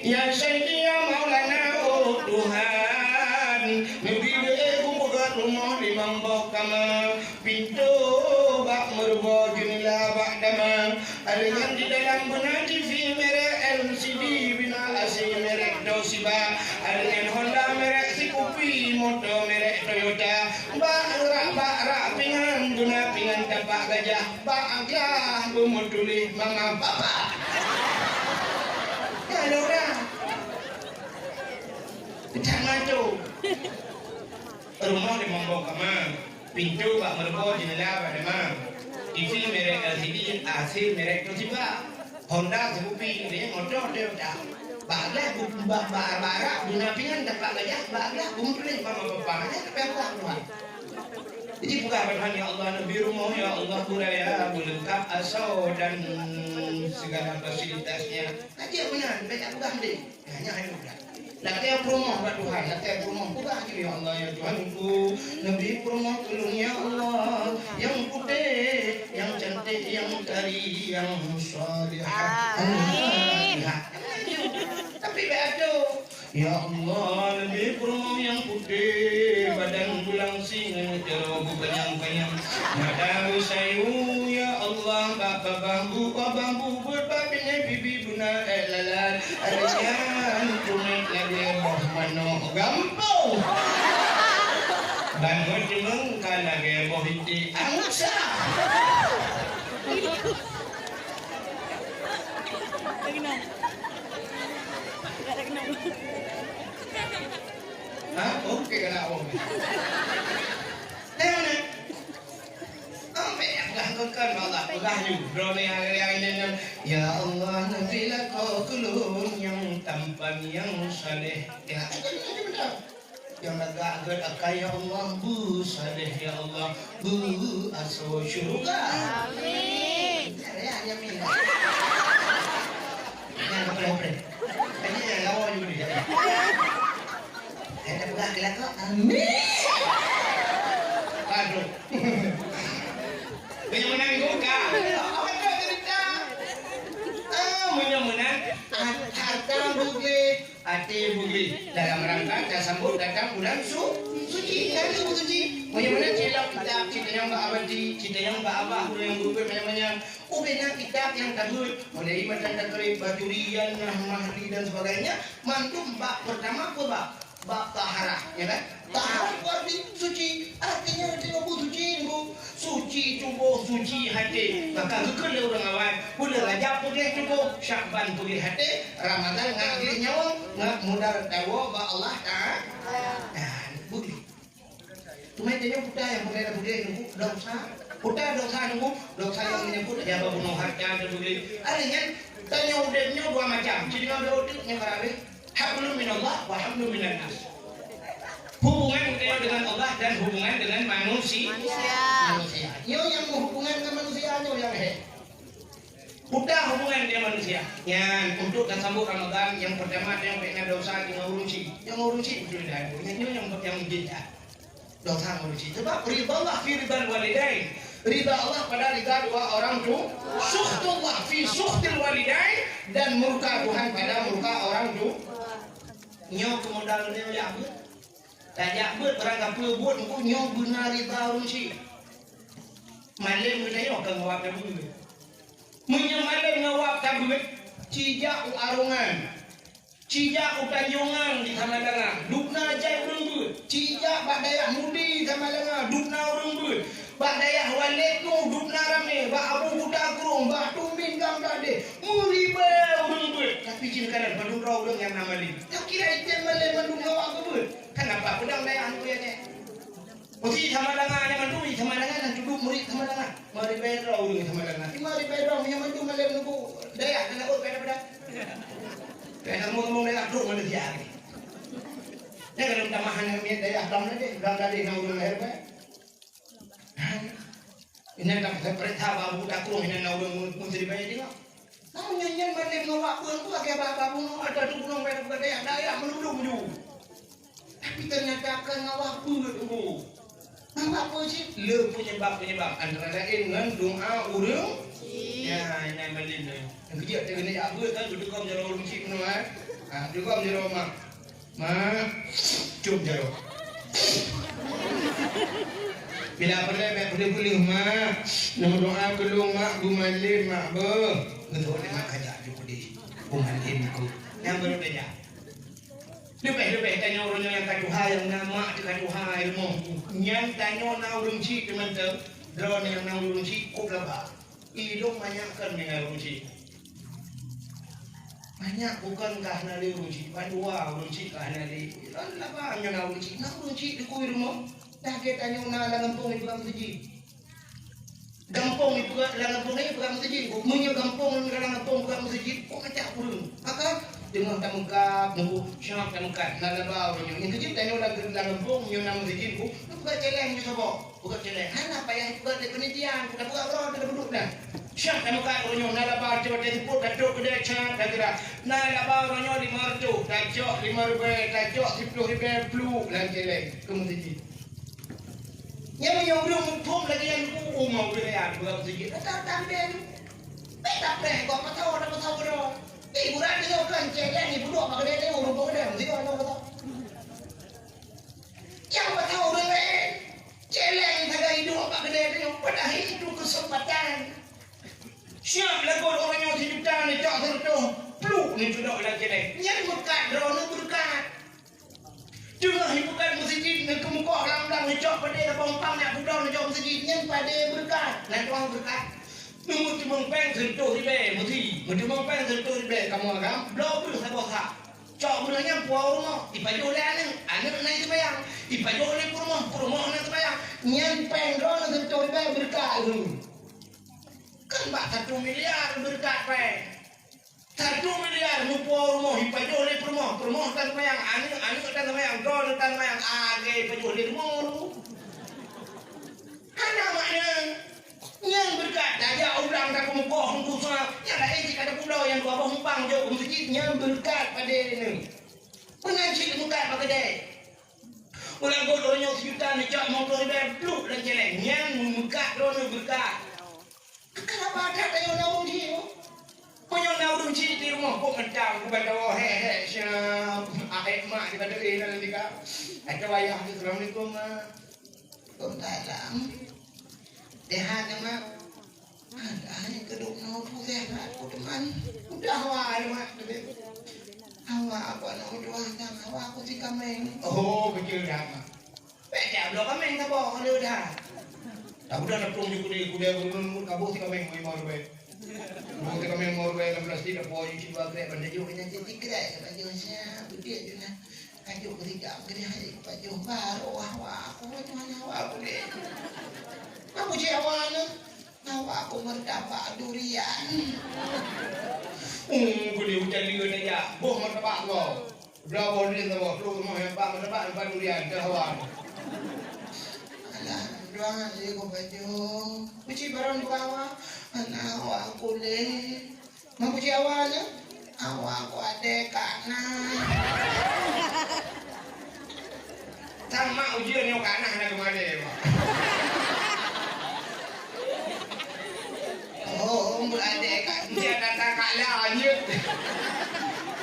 ya Sayyidi, ya Maulana, oh Tuhan, neubi deuh kupeugöt rumoh limong boh kama. Pintoe bak meuruboh, jeunela bak dama. Ada nyang di dalam beuna T V merek L C D, beuna A C merek Toshiba. Ada nyang Honda merek Scoopy, moto merek Toyota. Bak rak, bak rak pingan, beuna pingan tapak gajah. Bak glah beumeutuléh mama papa. Nyan lôn. Peucah mantong. Rumoh limong boh kama. Pintoe bak meuruboh, jeunela bak dama. T V merek L C D, A C merek Toshiba. Honda, Scoopy, moto Toyota. Bak glah bu-, bak, bak, bak rak beuna pingan tapak gajah, bak glah beumeutuléh mama papa. Nyan leubeh kuat Tuhan. Jadi peugah bak Tuhan, "Ya Allah, neubi rumoh, ya Allah, beuraya, beuleungkap asoe dan segala fasilitasnya." Nah, jeuet meunan, bék tapeugah deh. Nah, nyan hai muda. Lakée peurumoh bak Tuhan, lakée peurumoh. Peugah jih, "Ya Allah, ya Tuhanku, neubi peurumoh keu lôn, ya Allah, nyang putéh, nyang cantik, nyang kari, nyang salihah." Amin. Al-Fatihah. Tapi bék adoe. Ya Allah, neubi peurumoh nyang putéh, badan beulang singoh, jaroe beupanyang-panyang, mata beusayu, ya Allah, bak babah bu, babah bu, buet bak binéh, bibi beuna ék lalat. Ada nyan tumet lagée boh manok gampông. Ban meuteumong ka lagée boh iték angsa. Ha? Oke, kena apa? Tengok ni. Ambil yang pegang kekal, Allah pegang you. Droeneuh yang, yang, yang, yang. Ya Allah, neubi lakoe keu lôn nyang tampan, nyang saleh. Ya, macam mana, macam mana? Nyang lagak gét akai, ya Allah, beusaleh, ya Allah, beuasoe syeuruga. Amin. Ya, ya, ya, amin. Jangan apa-apa. Ini yang lawan you ni. Saya dah pegang ke lakoe. Amin. Aduh. Meunyoe meunan buka. Apa tu cerita? Ah, meunyoe meunan, ah, harta bukit. Até beugléh dalam rangka tasambot datang bulan su-, suci. Kan tu suci. Meunyoe meunan cilok kitab, cit tanyong bak abati, cit tanyong bak abah, ureueng nyang geupeue manyang-manyang. Ubé na kitab nyang tabeuet, mulai matan takrib, bajurian, nah, mahli dan sebagainya, mantom bab pertama peue bab? Bab taharah, ya kan? Taharah berarti suci. Artinya, artinya bu suci, bu. Suci tuboh, suci até. Maka geukheun lé ureueng awai, buleuen Rajab peugléh tuboh, Syakban peugléh até, Ramadhan ngak gleh nyawöng, ngak modal tawoe bak Allah Taala. Nah, beugléh. Teuma tanyoe peue nyang peureulée tapeugah nunggu dosa? Peue dosa nunggu? Dosa nyang meunyeubut lagée bunoe hareuta teupeugah. Artinya, tanyoe udeb nyoe dua macam. Cit nyoe dua udeb nyang ka rhah. Hablum minallah wa hablum minannas. Hubungan kita dengan Allah dan hubungan dengan manusia. Manusia. Manusia. Nyoe nyang hubungan dengan manusia nyoe nyang hék. Peue hubungan dengan manusia. Nyan, untuk tasambot Ramadan, nyang pertama, nyang bèk na dosa dengan ureueng chik. Nyang ureueng chik beutôi dah. Nyan, nyan nyang, nyang jeuet dah. Dosa ureueng chik. Sebab ridha Allah fi ridhal walidain. Ridha Allah pada ridha dua orang tu. Sukhtullah fi sukhtil walidain. Dan murka Tuhan pada murka orang tu. Nyoe keumodal nyoe jak beuet. Tajak beuet barang kapeue buet engko nyoe beuna ridha ureueng chik. Malem geutanyoe ka ngawab tabeuet. Meunyoe malem ngawab tabeuet, cijak u arongan, cijak u Tanjongan di Samalanga, dubna jai ureueng beuet, cijak bak dayah Mudi Samalanga, dubna ureueng beuet, bak dayah Walet nyoe dubna ramé, bak Abu Kuta Krueng, bak Tumbin Gam Bladeh, meuribèe ureueng beuet. Tapi cit neukalon padum droe ureueng nyang na malem. Takira item malem mandum ngawab keu beuet. Kan apa peudong dayah Mudi Aceh? Mesti Samalanga nyan mandum, Samalanga nyan tuduk murit Samalanga. Meuribèe droe ureueng Samalanga. Meuribèe droe, meunyoe mandum malem nunggu dayah keuneuk ôt pada-pada. Keuneuk ngomong dayah trok manusia lagi. Nyan kalau tamah hana miet dayah bang tadi, bang tadi na ureueng lahé bèk. Ini tak saya perintah babu takung ini na ureueng mesti dibayar juga. Namun nyan nyan malem ngawab beuet tu lagèe bak babu nyoe ada tu gunong bayar bukan dayah, dayah meululu meulu. Tapi ternyata kan ngawab beuet tu. Ngawab beuet cit le penyebab-penyebab antara lain ngon doa ureueng. Ya, ini malem tu. Nyang keujeuet teuh keuneuk jak beuet kan, beudugom jaroe ureueng chik meunoe, eh. Ha, beudugom jaroe mak. Mak, cium jaroe. Bila peureulèe bèk peuleuh-peuleuh, mak. Neumeudoa keu lôn, mak, geumalem, mak, beuh. Beutôi lé mak kajak ju peudeh. Geumalem ku. Nyang baru kajak. Leubeh-leubeh tanyoe uroe nyoe nyang ka tuha, nyang na mak teuh ka tuha, rumoh. Nyang tanyoe na ureueng chik teumantong, droeneuh nyang na ureueng chik kôb laba. Ilôn manyak kon meunyoe ureueng chik. Manyak bukon ka hana lé ureueng chik, bandua ureueng chik ka hana lé. Ilôn laba meunyoe na ureueng chik, na ureueng chik dikeue rumoh. Dah geutanyoe na lam gampông ipeugah meuseujid. Gampông ipeugah, lam gampông nyan ipeugah meuseujid. Meunyoe gampông, lam gampông ipeugah meuseujid, kok macam ureueng. Maka teungoh tameukat, nunggu syok tameukat, na laba ureueng nyoe. Nyang keujeuet tanyoe lam, lam gampông, meunyoe na meuseujid, ipeugah céléng ju saboh. Bukan céléng, hana payah ipeugah lé peunitian, ka buka uroe teuka duduk dah. Syah tameukat uroe nyoe, na laba watèe seupôt ka trok keudè, syah ka geura. Na laba uroe nyoe limong reutôh, tacok limong ribèe, tacok siplôh ribèe, pluek lam céléng keu meuseujid. Nyan meunyoe ureueng muphom lagèe nyan, u, u, mau ureueng nyan buka meuseujid. Ka tambah tu. Bèk tapreh, kok patau, ada patau keudroe. Eh, burak nyoe kan céléng ni, peuduek bak keudè, ureueng bak keudè, meuseujid ada patau. Nyang patau ureueng laén, céléng sagai duek bak keudè tanyoe, padahai itu keuseumpatan. Siab lagot uroe nyoe sijuta neucok sireutôh, pluek neucudok lam céléng. Nyan beureukat droeneuh beureukat. Teungoh ipeugöt meuseujid ngon keumeukoh lam blang neucok padé saboh umpang nyak peubloe neucok meuseujid, nyan padé beureukat. Nan tuha beureukat. Meuteumeung péng sireutôh ribèe meusi, meuteumeung péng sireutôh ribèe kamoe agam, bloe breuh saboh sak. Cok breuh nyan puwoe u rumoh, ipajoh lé aneuk, aneuk na seumayang, ipajoh lé peurumoh, peurumoh na seumayang. Nyan péng droeneuh sireutôh ribèe beureukat lom. Kan bak satu miliar beureukat péng. Satu miliar meupuwoe u rumoh, ipajoh lé peurumoh, peurumoh tan seumayang, aneuk, aneuk tan seumayang, droeneuh tan seumayang, lagèe ipajoh lé rumoh. Hana makna. Nyan beureukat tajak u blang takeumeukoh Teungku Seuha, nyang laén cit ka tapeubloe nyang dua boh umpang jok u meuseujid, nyan beureukat padé nyan. Meunan cit beureukat bak keudè. Ureueng göt uroe nyoe sijuta neucok limong ploh ribèe pluek lam céléng, nyan beureukat droeneuh beureukat. Kenapa that tanyoe na ureueng chik? Meunyoe na ureueng chik di rumoh, kok mantong, kok mantong, hèk, hèk, siap. Mak di Batu Ina nanti, Kak. Ada wayah tu, "Assalamualaikum, Mak." "Waalaikumsalam." "Sehat ya, Mak?" "Ada, hanya kedok nyoe tu sehat, ku teman." "Udah awak, Mak." "Awak apa nak udah, dan awak aku si kameng." "Oh, betul dah, Mak." Bèk jak bloe kaméng saboh, ka lheueh that. Tapeugah na plueng ju keudè, keudè ureueng ngon kaboh si kaméng limong ribèe. Kaboh si kaméng limong ribèe lam plastik, tapo ju cit dua krèk, ban tajok keu nyan cit tikrèk, tajok siap, beudek ju na. Tajok keu tiga, keu lhèe, tajok baru, wah, wah, aku tu hana wah, aku deh. Aku cit awak nyoe, awak aku martabak durian. Hmm, keu lheueh ujan lieu tajak, boh martabak kau. Bloe boh durian saboh, trok rumoh nyang bak meuteubak, nyang bak durian, teuh hawa. Alah, dua lé keu bajông. Kuci barang dua hawa. Hana hawa kulét. Mau kuci hawa nyoe? Hawa ku adé kana. Sama ujeuen nyoe kana hana keumalé, Mak. Oh, beradek ka, dia datang kat lah, anjir.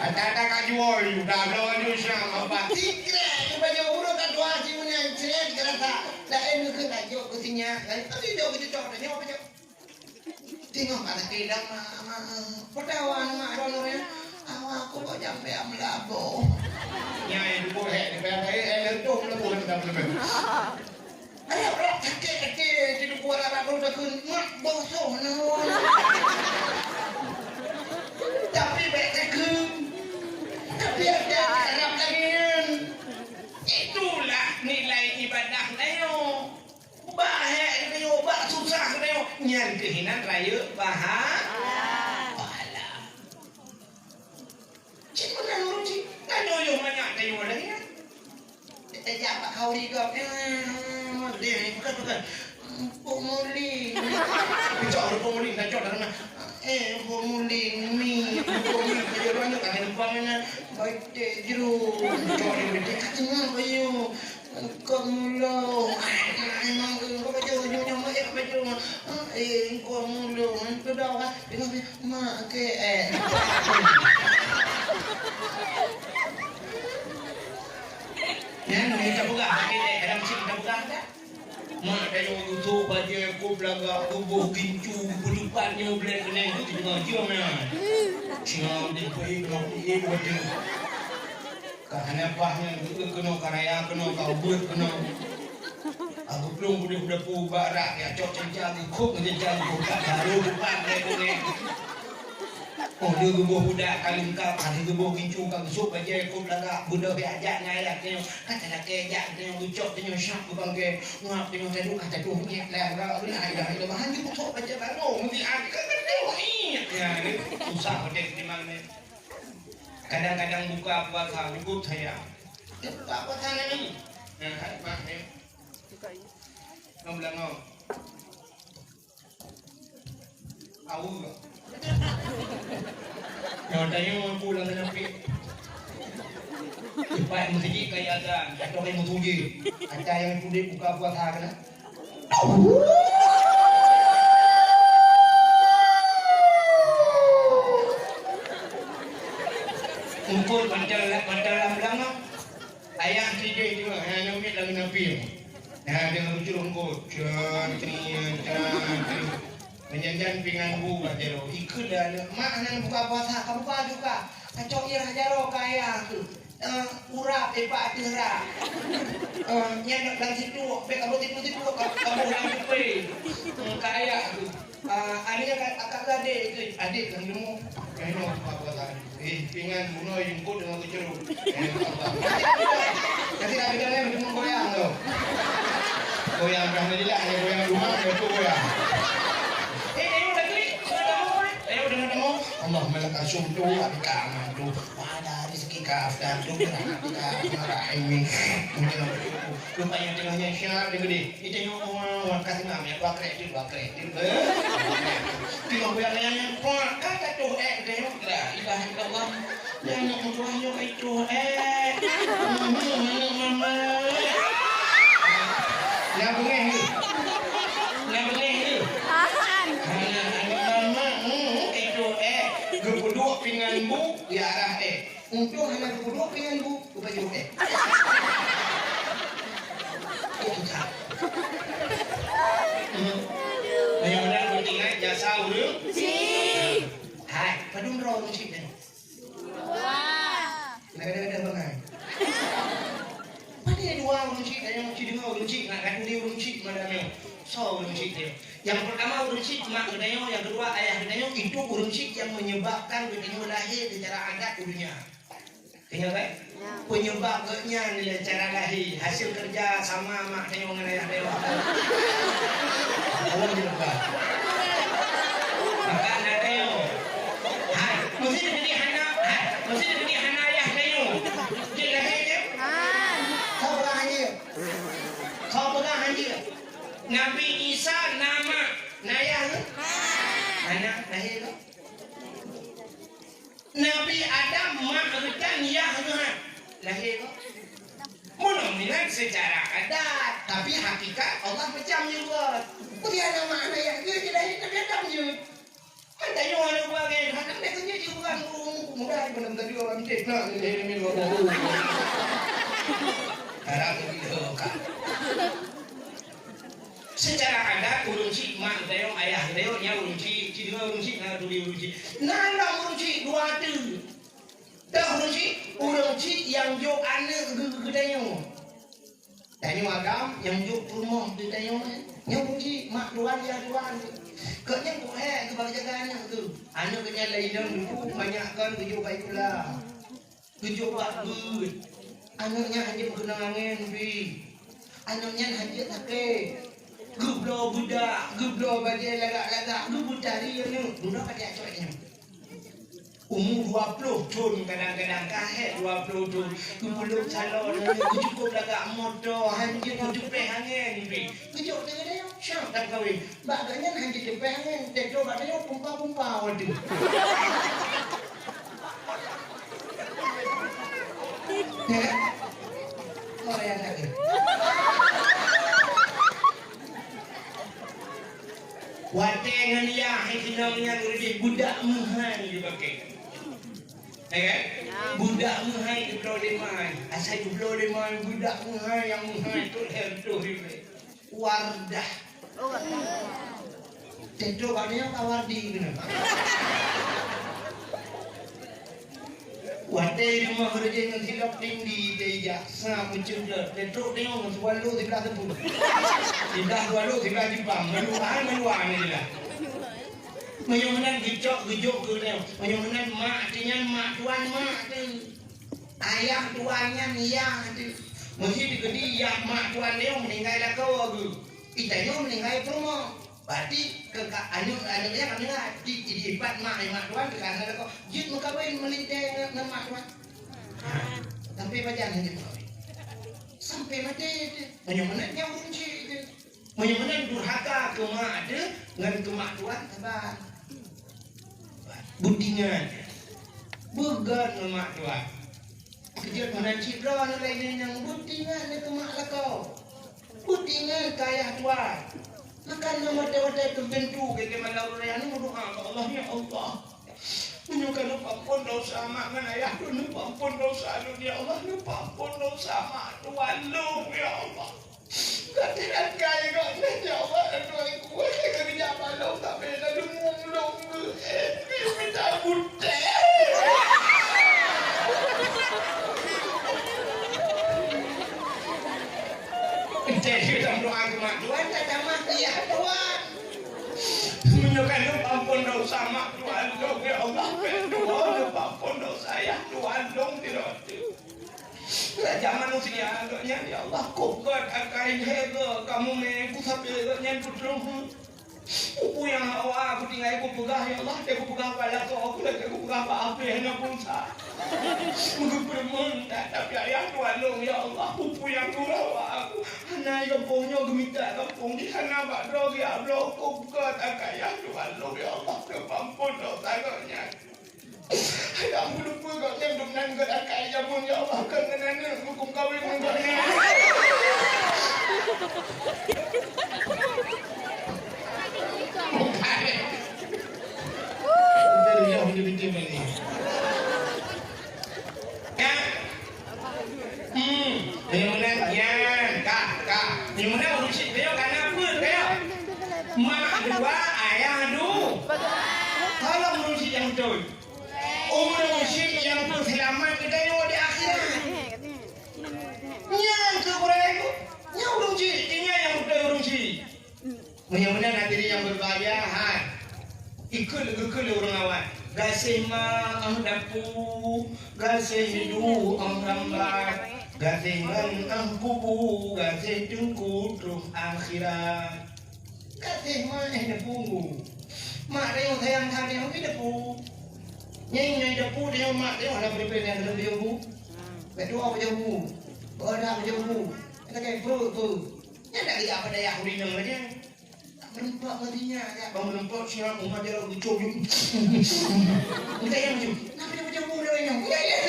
Datang kat jual, dah bloe nyoe siang, apa? Tikrek, baju urut kat dua, si menyan, cret, kerasa. Lain ke tajuk ke sinya, lain tapi jauh ke cocok, tanya apa cok? Tengok kat laki dah, mak, mak, pedawan, mak, mak, mak, awak aku kok jampe am labo. Nyai dukuk hek, di pihak saya, eh, lentuh labo, kita belum. Ayo, rot sakét até, di luwa rara tu takheun, mak bosoh na. Tapi bèk takheun. Tapi ada harap lagi nyan. Itulah nilai ibadah nyoe. Bak hèk nyoe, bak susah nyoe. Nyan keuh inan rayeuk paha-, pahala. Cit meunan ureueng cit. Tanyoe yoh manyak tanyoe lagèe nyan. Tajak bak khauri gob. Eh, deh, bukan, bukan. Pok Muli. Cok, Pok Muli, dah cok dah kena. Eh, Pok Muli, mi. Pok Muli, tajak banyak kan, lupa mana. Baik, deh, jeruk. Cok, deh, deh, kat tengah, bayu. Kok mulo. Memang, eh, kok baca, baca, baca, baca, baca. Eh, kok mulo. Sudah, kan? Tengok, tengok. Mak ke, eh. Nyan, ni tapeugah, sakét, eh, dalam sit tapeugah dah. Mak tanyoe geutok bajèe kôb lagak, geuboh gincu, geupeulupat nyoe blèt keunoe, teungoh jeuem nyan. Siap dipeuék, teungoh peuék, waduh. Ka hana paih nyan, geuék keunoe, ka raya keunoe, ka ubeuet keunoe. Ka geuplueng keudeh u dapu bak rak, ya cok canca geukhôb ngon canca geukhôb, ka baru bukan lé kunéng. Oh, lheueh geuboh budak ka leungkap, ka lheueh geuboh gincu, ka geusôk bajèe kôb lagak, beudôh jak ngon ayah tanyoe, ka talakèe jak tanyoe, geucok tanyoe syap geupangkée, ngap tanyoe taduek, ka taduek miet lé, la ilaha illallah, han jeuet geucok bajèe baru, meusiat, ka taduek miet. Ya, ni susah udép di mana. Kadang-kadang buka puasa, cukup saya. Buka puasa ni. Nah, hai, mak, ni. Ngon beulangong. Awu. Nyoe tanyoe aku lam nafik. Cepat meuseujid kaya azan, atau kaya meuseujid. Ata nyang tuléh buka puasa keunan. Eungkôt mantong lam, mantong lam beulangong. Ayah sideh juga, hana nyoe miet lam nafik. Nah, deungon ucok eungkôt. Can, can, can, can. Meunyan-nyan pingan bu bak jaroe. Ikheun lé aneuk, "Mak, hana buka puasa, ka buka juga." Kacok irah jaroe keu ayah tu. Eh, urap, eh, bak ateueh rak. Eh, nyan lam situ, bèk kaboh situ-situ, ka, kaboh lam kupé. Eh, keu ayah tu. Ah, aneuk nyan ka, akak keu adék tu. Adék lam leumô. Keunoe buka puasa. Eh, pingan bunoe eungkôt deungon keuceurôt. Eh, Allah. Jadi, dah bilang ni, cuma goyang tu. Goyang, alhamdulillah, ya, goyang rumah, ya, tu goyang. Eh, tengok dah klik. Sudah tamu, eh. Tengok dah tamu. Allahumma lakal sumtu, wa bika amantu. Wa ala rizqika aftartu, bi rahmatika arhamar rahimin. Lupa yang tengahnya syiar dia gede. Kita nyoe, wah, wah, kasih nama, ya, dua krek, dua krek, dua krek. Tengok goyang-goyang yang kuat, kan, satu, eh, tengok, la ilaha illallah. Nyan aneuk meutuah nyoe ka ituh, eh. Mhm, aneuk mama. Nyang beungéh ni. Nyang beungéh ni. Aneuk, aneuk mama, mhm, ka ituh, eh. Geupeuduek pingan bu, ya arah, eh. Untung hana geupeudok keu nyan bu, geupajoh eh. Itu tak. Hmm. Banyak orang beringat jasa ureueng. Hai, padum droe ureueng chik tadi? Dua. Nah, kadang-kadang bangai. Padahai dua ureueng chik, kadang chik deungoe ureueng chik, nak kata dia ureueng chik, madam nyoe. Soe ureueng chik dia? Yang pertama ureueng chik mak geutanyoe, yang kedua ayah geutanyoe, itu ureueng chik yang menyebabkan geutanyoe lahir secara adat u dunia. Ingat kan? Ya. Penyebab geuh nyan lé cara lahé, hasil kerja sama mak tanyoe ngon ayah tanyoe. Allah dileupah. Maka aneuk tanyoe. Hai, meusti teukeudi hana, hai, meusti teukeudi hana ayah tanyoe. Jeuet lahé teuh? Hai. Kau peugah han jeuet. Kau peugah han jeuet. Nabi Isa na mak, na ayah ke? Hana, lahé ke? Nabi Adam mak geutan yah geuh han lahé kok. Meunoe meunan seucara adat, tapi hakikat Allah macam nyoe buet. Peue hana mak hana yah geuh jilahé Nabi Adam jeuet. Hana nyoe hana buet lagèe hana lé keuh jeuet bukan mudah daripada tadi orang cek nak jilahé Nabi Adam. Harap begitu kan. Seucara adat, ureueng chik mak geutanyoe, ayah geutanyoe, nyan ureueng chik, cit deungon ureueng chik, na turi ureueng chik. Na lom ureueng chik dua ateueh. Toh ureueng chik, ureueng chik nyang jok aneuk geu-, geutanyoe. Tanyoe agam nyang jok peurumoh geutanyoe, nyan ureueng chik, mak tuan, yah tuan. Keu nyan kok hék keu bak jaga aneuk tu. Aneuk geuh nyan laén lom teungku, banyak kon geujok bak sikula. Geujok bak beuet. Aneuk nyan hanjeuet meukeunong angén pih. Aneuk nyan hanjeuet sakét. Geubloe beudak, geubloe bajèe lagak-lagak, geubeutari aneuk. Bunoe ka jak cok nyan. Umu dua ploh thon kadang-kadang ka hék dua ploh thon. Geupeuleuek calon aneuk, geucukôp lagak moto, hanjeuet geuteupéh angén pih. Geujok deungon nyan, syah that kawén. Bak geuh nyan hanjeuet teupéh angén, teuh bak nyoe pumpa-pumpa watèe. Ya kan? Orang yang sakit. Watèe ngon yah hai sinong nyan leubeh budak meuhai jipakè. Ya kan? Budak meuhai jibloe lé mai. Asai jibloe lé mai budak meuhai nyang meuhai tu lhèe reutôh ribèe. Wardah. Teuh bak nyoe ka Wardi keunoe. Watèe rumoh reujeueng ngon silop tinggi teuh ijak, sa meuceublot. Teuh nyoe ngon siwaloe siblah teupeu. Siblah siwaloe siblah jipang. Malu-an, malu-an jeulaih. Meunyoe meunan geucok geujok keu nyoe. Meunyoe meunan mak teuh nyan mak tuan mak teuh. Ayah tuan nyan yah teuh. Meuseuti keudi yah mak tuan nyoe meuninggai lakoe geuh. Itanyoe meuninggai peurumoh. Berarti keu ka-, aneuk, aneuk nyan ka meuninggai. Di, di, dipat mak, mak tuan teuka hana lakoe. Jeuet meukawen meulintèe ngon, ngon mak tuan. Ha, sampai pajan jeuet meukawen. Sampai maté teuh. Meunyoe meunan nyan ureueng chik teuh. Meunyoe meunan durhaka keu mak teuh ngon keu mak tuan saban. Beutingan. Beugot ngon mak tuan. Keujeuet meunan cit droe aneuk laén nyang beutingan keu mak lakoe. Beutingan keu ayah tuan. Meukan ngon watèe-watèe teupeuntu keu malam uroe nyan meudoa bak Allah, "Ya Allah, meunyoe ka neupeuampon desya mak ngon ayah lôn, neupeuampon desya lôn, ya Allah, neupeuampon desya mak tuan lôn, ya Allah." Ka teuangkai gobnyan, ya Allah, adoe kueh, ka geujak balong sabe ladum mumlong geuh, eh, mita butéh. Entah dia dalam doa keu mak tuan, tak tamat dia tuan. Meunyoe ka neupeuampon desya mak tuan lôn, ya Allah, peuet tuan, neupeuampon desya ayah tuan lôn, tidak ada. Raja manusia gobnyan, ya Allah, kok gèt akai lhèe gèt kamoe mé kusabe gobnyan putôh. Peue nyang hawa kutinggai kupeugah, ya Allah, lagèe kupeugah bak lakoe ku, lagèe kupeugah bak abéh na pulsa. Meugeupeurumoh that, tapi ayah tuan lôn, ya Allah, peue nyang kureueng hawa ku. Hana gampông nyoe geumita gampông jih, hana bak droe geujak bloe, kok gèt akai ayah tuan lôn, ya Allah, neupeuampon desya gobnyan. Hai, ampôn lupa gobnyan, gobnyan gèt akai jameun, ya Allah, kon ngon aneuk, hukôm kawin ngon gobnyan. Bukan. Dari jauh dia bikin ni. Beutôi. Ureueng chik nyang peuseulamat geutanyoe di akhirat. Nyan keuh gurée, nyan ureueng chik, nyan nyang beutôi ureueng chik. Meunyoe meunan hadirin nyang berbahagia, hai. Ikut geukheun lé ureueng awai. Gaséh ma 'oh dapu, gaséh du 'oh rambat, gaséh ngon 'oh kubu, gaséh teungku troh akhirat. Gaséh ma 'oh dapu. Mak tanyoe sayang that tanyoe pih dapu. Nyang nyoe dapu tanyoe mak tanyoe hana peureupeue nyang dalam bajée bu. Bak tuha bajée bu. Bak adak bajée bu. Kata kai pruet bu. Nyan dak geujak bak dayah ureueng inong lagée. Tak meureumpok ngon sinyak jak. Bang meureumpok siap umat jaroe geucom. Entah yang maju. Kenapa dia bajée bu dah inong? Ya, ya.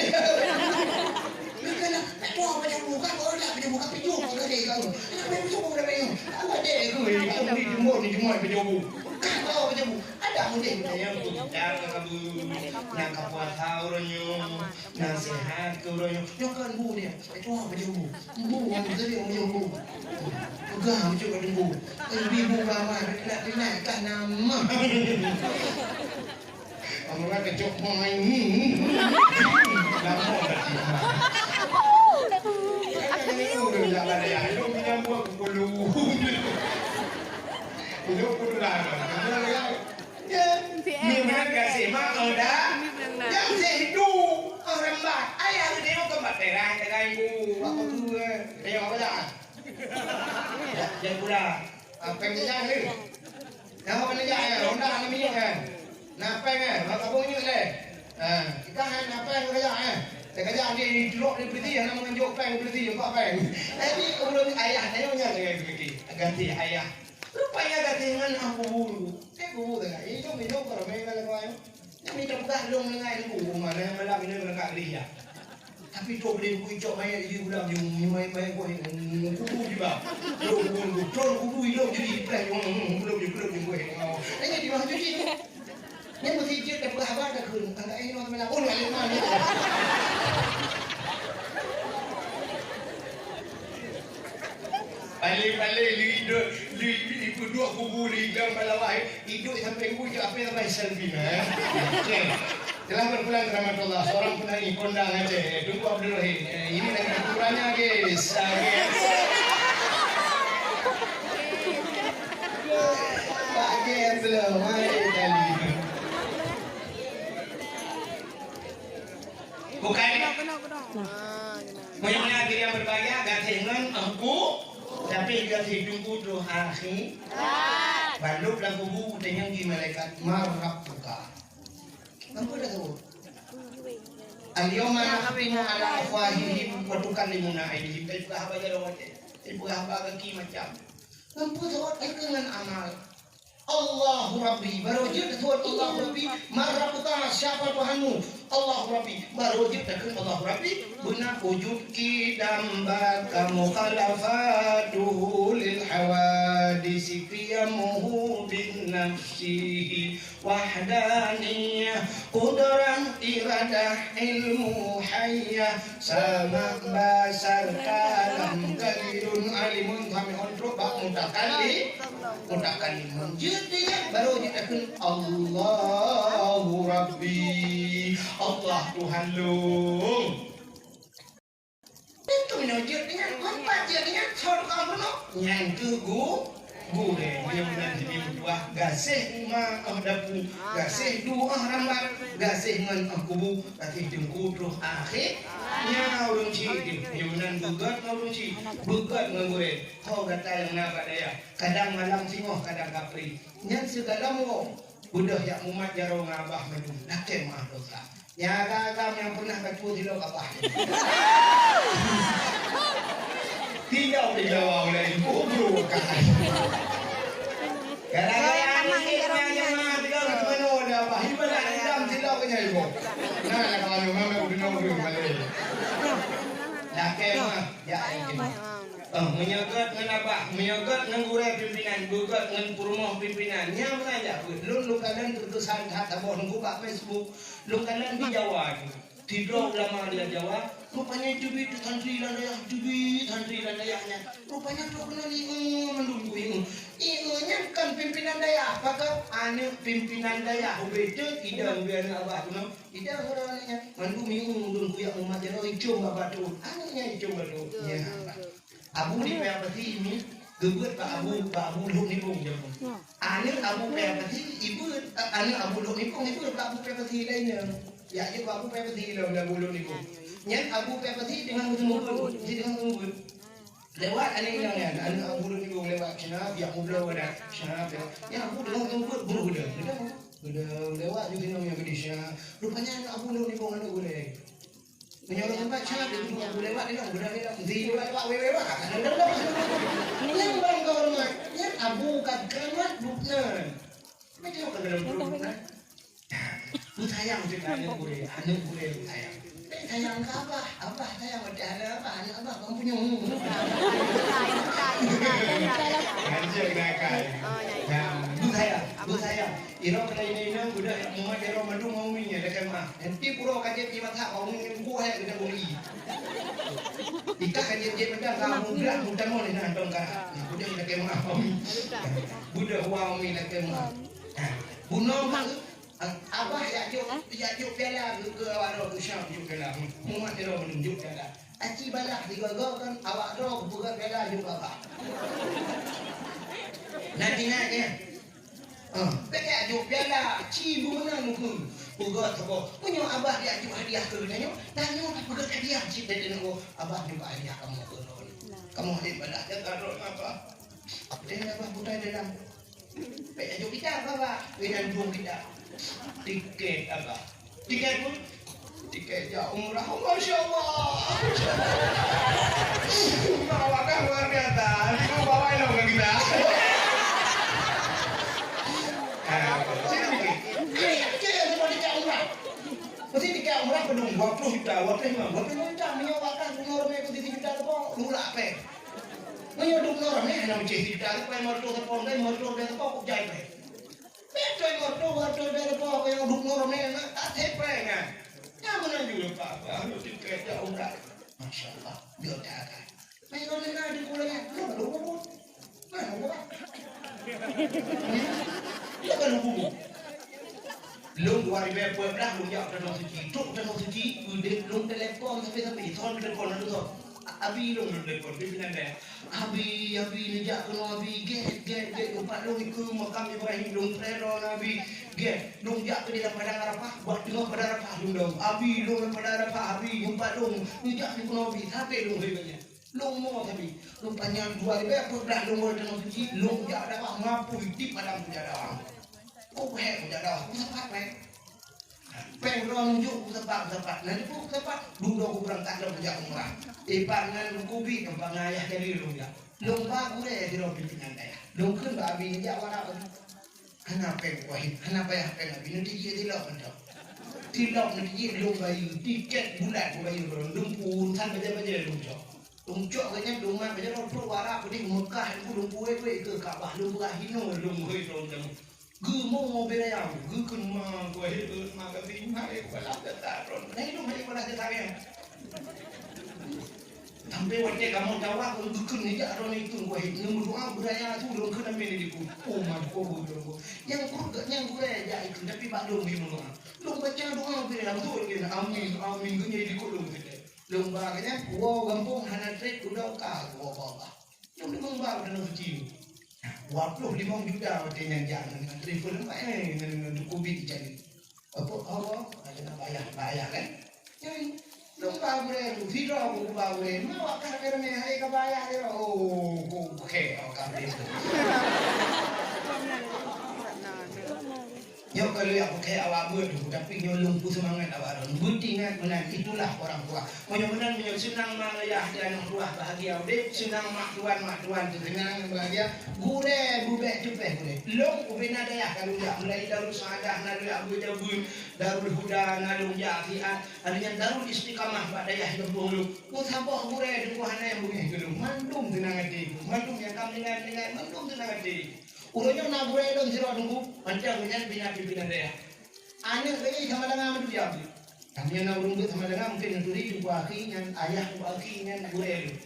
Geukheun, "Peue bajée bu, kan kau dak bajée bu, kan pijuh kau gadée kau. Kenapa bajée bu dah inong?" Aku gadée aku, eh, aku beli jumbo ni, jumbo bajée bu. Kan kau bajée bu. Ada mudeh bajée bu, dah ka bu. Nak ka puasa ureueng nyoe, nak sehat ke ureueng nyoe. Nyoe kan bu dia. Peue bajée bu. Bu, nyang tadi bajée bu. Peugah bajée bu. Eh, ibu-ibu ramai, nak, nak, kah nama. Amun keucok main. Lama dah. Kan ini udah jalan ya. Itu punya buat pukul dua. Itu pun lah. Ya. Ni mana kasih mak ada. Yang sehidu orang bah. Ayah dia ke mak terang dengan ibu. Apa tu? Dia apa dah? Ya, dia pula. Apa yang dia ni? Nyan hok neujak, eh, honda na minyeuk, eh. Na péng, eh, bak kampung nyoe lé. Eh, kita hai na péng neujak, eh. Teuka jak di, di trok di polisi, hana meununjuk péng polisi, empat péng. Jadi, ulôn ayah tanyoe nyan lagée beugiti, ganti ayah. Rupanya ganti ngon ah kubu dulu. Eh, kubu teuka. Itu minum kalau main kalau kau. Nyan mita peugah lôn ngon ayah kubu, mana malam ini berangkat gereja. Tapi trok beude kubu icok mayat di gulam, nyum, nyum mayat, mayat kueh, nyum, nyum, kubu jiba. Trok kubu, trok kubu ilok jadi ipleh, nyum, nyum, belum, belum, belum, kueh. Oh. Nanya di mana tu, Cik? Nyan meusti jeuet dah peugah haba dah kheun. Tanda eh, nong teumeulang. Oh, nak lima ni. Paling-paling, li, li, li, li, peuduek kubu di gang Palawai. Iduek sampai ibu, iduek sampai, sampai selfie, eh. Okey. Telah berpulang ke rahmatullah, seorang penari kondang Aceh, Teungku Abdul Rahim. Eh, ini lagi ukurannya, guys. Ah, guys. Pak, guys, belum. Mari, tadi. Bukan. Meunyoe akhé nyang berbahagia, gaséh ngon Teungku, tapi gaséh Teungku troh akhé. Bandum lam kubu tanyong di malaikat, "Man rabbuka?" Napa dah sebut? "Al-yauma nakhtimu ala afwahihim wa tukallimuna aidihim." Tapi peugah haba jaroe watée. Tapi peugah haba gaki macam. Napa sebut? Itu ngon amal. "Allahu Rabbi." Baru jeuet takheun, "Allahu Rabbi." "Man Rabbuka?" Siapa Tuhanmu? "Allahu Rabbi." Baru jeuet takheun, "Allahu Rabbi." Beuna wujud, qidam, baqa, mukhalafatuhu lil hawadisi, qiyamuhu bin nafsihi, wahdaniyah, qudrah, iradah, ilmu, hayyah, sama, basar, kalam, qadirun, alimun, sami'un, trok bak mutakallim. Mutakallimun jeuet nyan, baru jeuet takheun, "Allahu Rabbi." Allah Tuhan lôn. Itu nyoe jeuet nyan, kon pat jeuet nyan, soe ka bunoe? Nyan keuh gu-, gurée. Meunyoe meunan jibi meutuah, gaséh uma 'oh dapu, gaséh du 'oh rambat, gaséh ngon 'oh kubu, gaséh teungku troh akhé. Nyan ureueng chik jeuet. Meunyoe meunan beugét ngon ureueng chik, beugét ngon gurée. Ho gata nyang na bak dayah, kadang malam singoh, kadang kapri. Nyan sigohlom woe, beudôh jak mumat jaroe ngon abah mandum, lakée meu'ah dosa. Nyang agam-agam nyang pernah bacut silop abah. Tinggai di Jawa ulai ibu guru bekas. Gara-gara aneuk nyang nyan mah tinggai di mana ada abah, ibarat dendam silop ke nyai ibu. Nah, kalau memang udah nunggu balik. Lakée mah, ya, ya. Oh, meunyoe gét ngon abah, meunyoe gét ngon gurée pimpinan, beugét ngon peurumoh pimpinan. Nyan meunan jak beuet. Lôn, lôn kalon keukesan that saboh teungku bak Facebook. Lôn kalon di Jawa tu. Sidroe ulama di Jawa, rupanya teubiet santri lam dayah, teubiet santri lam dayah nyan. Rupanya trok keunoe ié mandum ié. Ié nyan kon pimpinan dayah, pakon aneuk pimpinan dayah. Ubé teuk idang ubé aneuk abah keunoe. Idang ureueng aneuk nyan. Mandum ié mandum kuyak umat jaroe icong bak bacut. Aneuk nyan icong bacut. Nyan. Abu di Paya Pasi mi geubeuet bak Abu, bak Abu Lhok Nibong jameun. Aneuk Abu Paya Pasi ibeuet, eh, aneuk Abu Lhok Nibong ibeuet bak Abu Paya Pasi laén nyan. Ya, jeuet bak Abu Paya Pasi lom, Abu Lhok Nibong. Nyan Abu Paya Pasi deungon geuseumeubeuet, si deungon geuseumeubeuet. Lewat aneuk inong nyan, aneuk Abu Lhok Nibong lewat sinan, jak mubloe dah sinan. Nyan Abu deungon geuseumeubeuet, breuh geuda. Geuda, geuda lewat ju inong nyan geudeh sinan. Rupanya aneuk Abu Lhok Nibong aneuk gulai. Meunyoe ureueng nyan baca, dia duduk Abu lewat, dia dong, udah dia dong. Di lewat, lewat, weh, weh, weh. Nyan bang kau hormat. Nyan Abu ka keramat buknan. Macam apa dalam perut buknan? Beusayang cit aneuk gurèe, aneuk gurèe beusayang. Eh, sayang ke abah? Abah sayang pada aneuk abah, aneuk abah bang punyueng. Anjing nakal. Ya, beusayang, beusayang. Iro keunan inong, udah mumat iro mandum ngon umi nyan, lakèe meu'ah. Nanti pura ka jép jimasak, bak umi nyan buku hai keunan bui. Ikah ka jép-jép mantong, ka mudah, mutamong lé nan tong ka. Udah lakèe meu'ah bak umi. Udah wa umi lakèe meu'ah. Bunoe ka, abah jak jok, jak jok piala keu, keu awak droe, keu Syam jok piala. Mumat iro mandum jok piala. Aci balah sigoe-goe kan awak droe geupeugah piala jok bak abah. Nanti ingat ya. Ah, bèk jak jok piala, ci beumeunang keu. Peugah saboh. Meunyoe abah jak jok hadiah keu geutanyoe, tanyoe tapeugah hadiah cit dari tanyoe. Abah jok hadiah kamoe keu droe. Kamoe hadiah balah jaga droe abah. Deh abah buta dalam. Bèk jak jok kita abah. Bèk jak jok kita. Tiket abah. Tiket pun? Tiket jak umrah. Masya Allah. Umrah awak kan luar biasa. Tiba bawa elok ke kita. Ah, sini dikit. Ini yang kecil yang semua tiket umrah. Mesti tiket umrah penuh dua puluh juta, dua puluh lima, dua puluh lima juta. Meunyoe awak kan umrah ramé ke tujuh juta tu, pun lulak peh. Meunyoe dua puluh ramé, hana meucéh juta tu, pun motor sepon, pun motor sepon, jai peh. Beutôi moto, beutôi beureuko nyang duek nurun nyan, tak sepeng nyan. Nyan meunan jeuet, Pak, Pak, lôn tiket jak umrah. Masya Allah, jeuet that akai. Meunan di pulau nyan, lôn, lôn, lôn. Mana gua? Lôn, lôn, lôn. Lôn dua ribu empat belas, lôn jak Tanoh Suci. Trok Tanoh Suci, udép lôn telepon, tapi, tapi, son telepon, lalu son. Abi lôn, lôn telepon, pimpinan dayah. Abi, abi, neujak keunoe abi, gét, gét, gét, teumpat lôn dikeue makam Ibrahim, lôn preh droeneuh abi, gét, lôn jak keudéh lam Padang Arafah, bak teungoh Padang Arafah lôn dong. Abi, lôn lam Padang Arafah, abi, teumpat lôn, neujak keunoe abi, sabe lôn hôi gobnyan. Lôn mo sabe, lôn panyang dua ribèe peuet blah lôn woe Tanoh Suci, lôn jak dakwah mapui di Padang Puja Dawang. Oh, hé, Puja Dawang, ku sapat, hé. Péng droe nunjuk ku sapat, ku sapat. Nah, ku sapat, dudoe ku beurangkat lom jak umrah. Ipat ngon Teungku Bit, teumpat ngon ayah jadi lôn jak. Lôn ba gurèe sidroe pimpinan dayah. Lôn kheun bak abi neujak warak. Hana péng kuwahit, hana payah péng abi, neutijik tilok mantong. Tilok neutijik lôn bayeue, tiket bulat kubayeue lôn, lôn peusan bajèe-bajèe lôn cok. Lôn cok gobnyan lôn mat bajèe lôn trok warak, peudeh Meukah, lôn peuwèh-wèh keu Ka'bah, lôn peugah hinoe lôn hôi lôn jameun. Geumo beu raya, geukheun ma, geuhèk ma, geubi ma, eh, balah gata droe. Nah, itu hanya balah gata ya. Sampai watèe kamoe tawaf, geukheun nijak droe itu, geuhèk, nyoe meudoa beuraya tu, lôn kheun amin di ku. Oh, ma, oh, oh, oh, oh. Nyang kur-, nyang gurèe jak itu, tapi bak lôn di meudoa. Lôn baca doa beu raya, beutôi ke? Amin, amin, geunyai di kulung kita. Lôn ba geuhnyan, woe gampông hana trép, udah ka, woe ba Allah. Nyang limong bak dalam suci. Dua puluh limong juta watèe nyan jak ngon antri pun nampak, eh, ngon, ngon Teungku Bit ijak ni. Apa, apa? Ada nak bayar, bayar kan? Nyan, lôn ba gurèe, sidroe ku ba gurèe. Ma awak ka ramè-ramè, hai ka bayar dia. Oh, ku, oke, awak ka ramè. Nyoe ka lheueh peukhèe awak beuet tu, tapi nyoe lôn peuseumangat awak droe. Beutingat meunan, itulah orang tua. Meunyoe meunan, meunyoe seunang ma ayah di aneuk tuah bahagia udép, seunang mak tuan, mak tuan teuh seunang bahagia, gurèe beubèe teupèh gurèe. Lôn ubé na dayah ka lôn jak, mulai Darul Saadah na lôn jak, Abu Jabun, Darul Huda na lôn jak, Fiat, ada nyang Darul Istiqamah bak dayah gampông lôn. Peusaboh gurèe teungku hana nyang beungèh keu lôn, mandum seunang até, mandum nyang ka meuninggai-meuninggai, mandum seunang até. Uroe nyoe na gurèe lôn sidroe teungku, mantong nyan pih na pimpinan dayah. Aneuk lagèe sama dengan Abdul Jabir. Tapi nyang na ureuëng beuet sama dengan mungkin neuturi teungku akhi nyan, ayah teungku akhi nyan, gurée lôn.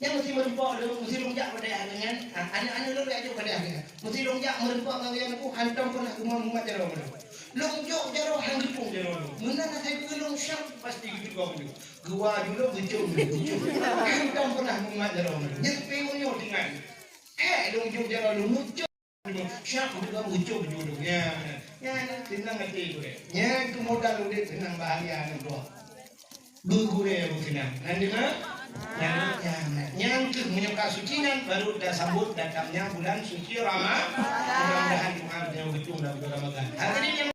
Nyan meusti meureumpok lôn, meusti lôn jak padahai nyan, a-, aneuk-aneuk lôn jak padahai nyan. Meusti lôn jak meureumpok ngon gobnyan, hantom pernah teuma mumat jaroe lôn. Lôn jok jaroe han geupung jaroe lôn. Meunan asai keu lôn syang pasti geuteugoe lôn. Geuwa ju lôn geucom lôn, geucom. Hantom pernah mumat jaroe lôn. Nyan peuet nyoe tinggai. Eh, lôn jok jaroe lôn, geucom. Siap untuk kamu ucok dulu. Ya, ya, ya, tenang hati gue. Ya, itu modal udah tenang bahagia anak tua. Guru ya, bu tenang. Nanti mah? Ya, ya, ya. Yang ke menyuka suci nan baru dah sambut datangnya bulan suci Rama-, mudah-mudahan Tuhan yang betul dan Ramadan. Hadirin yang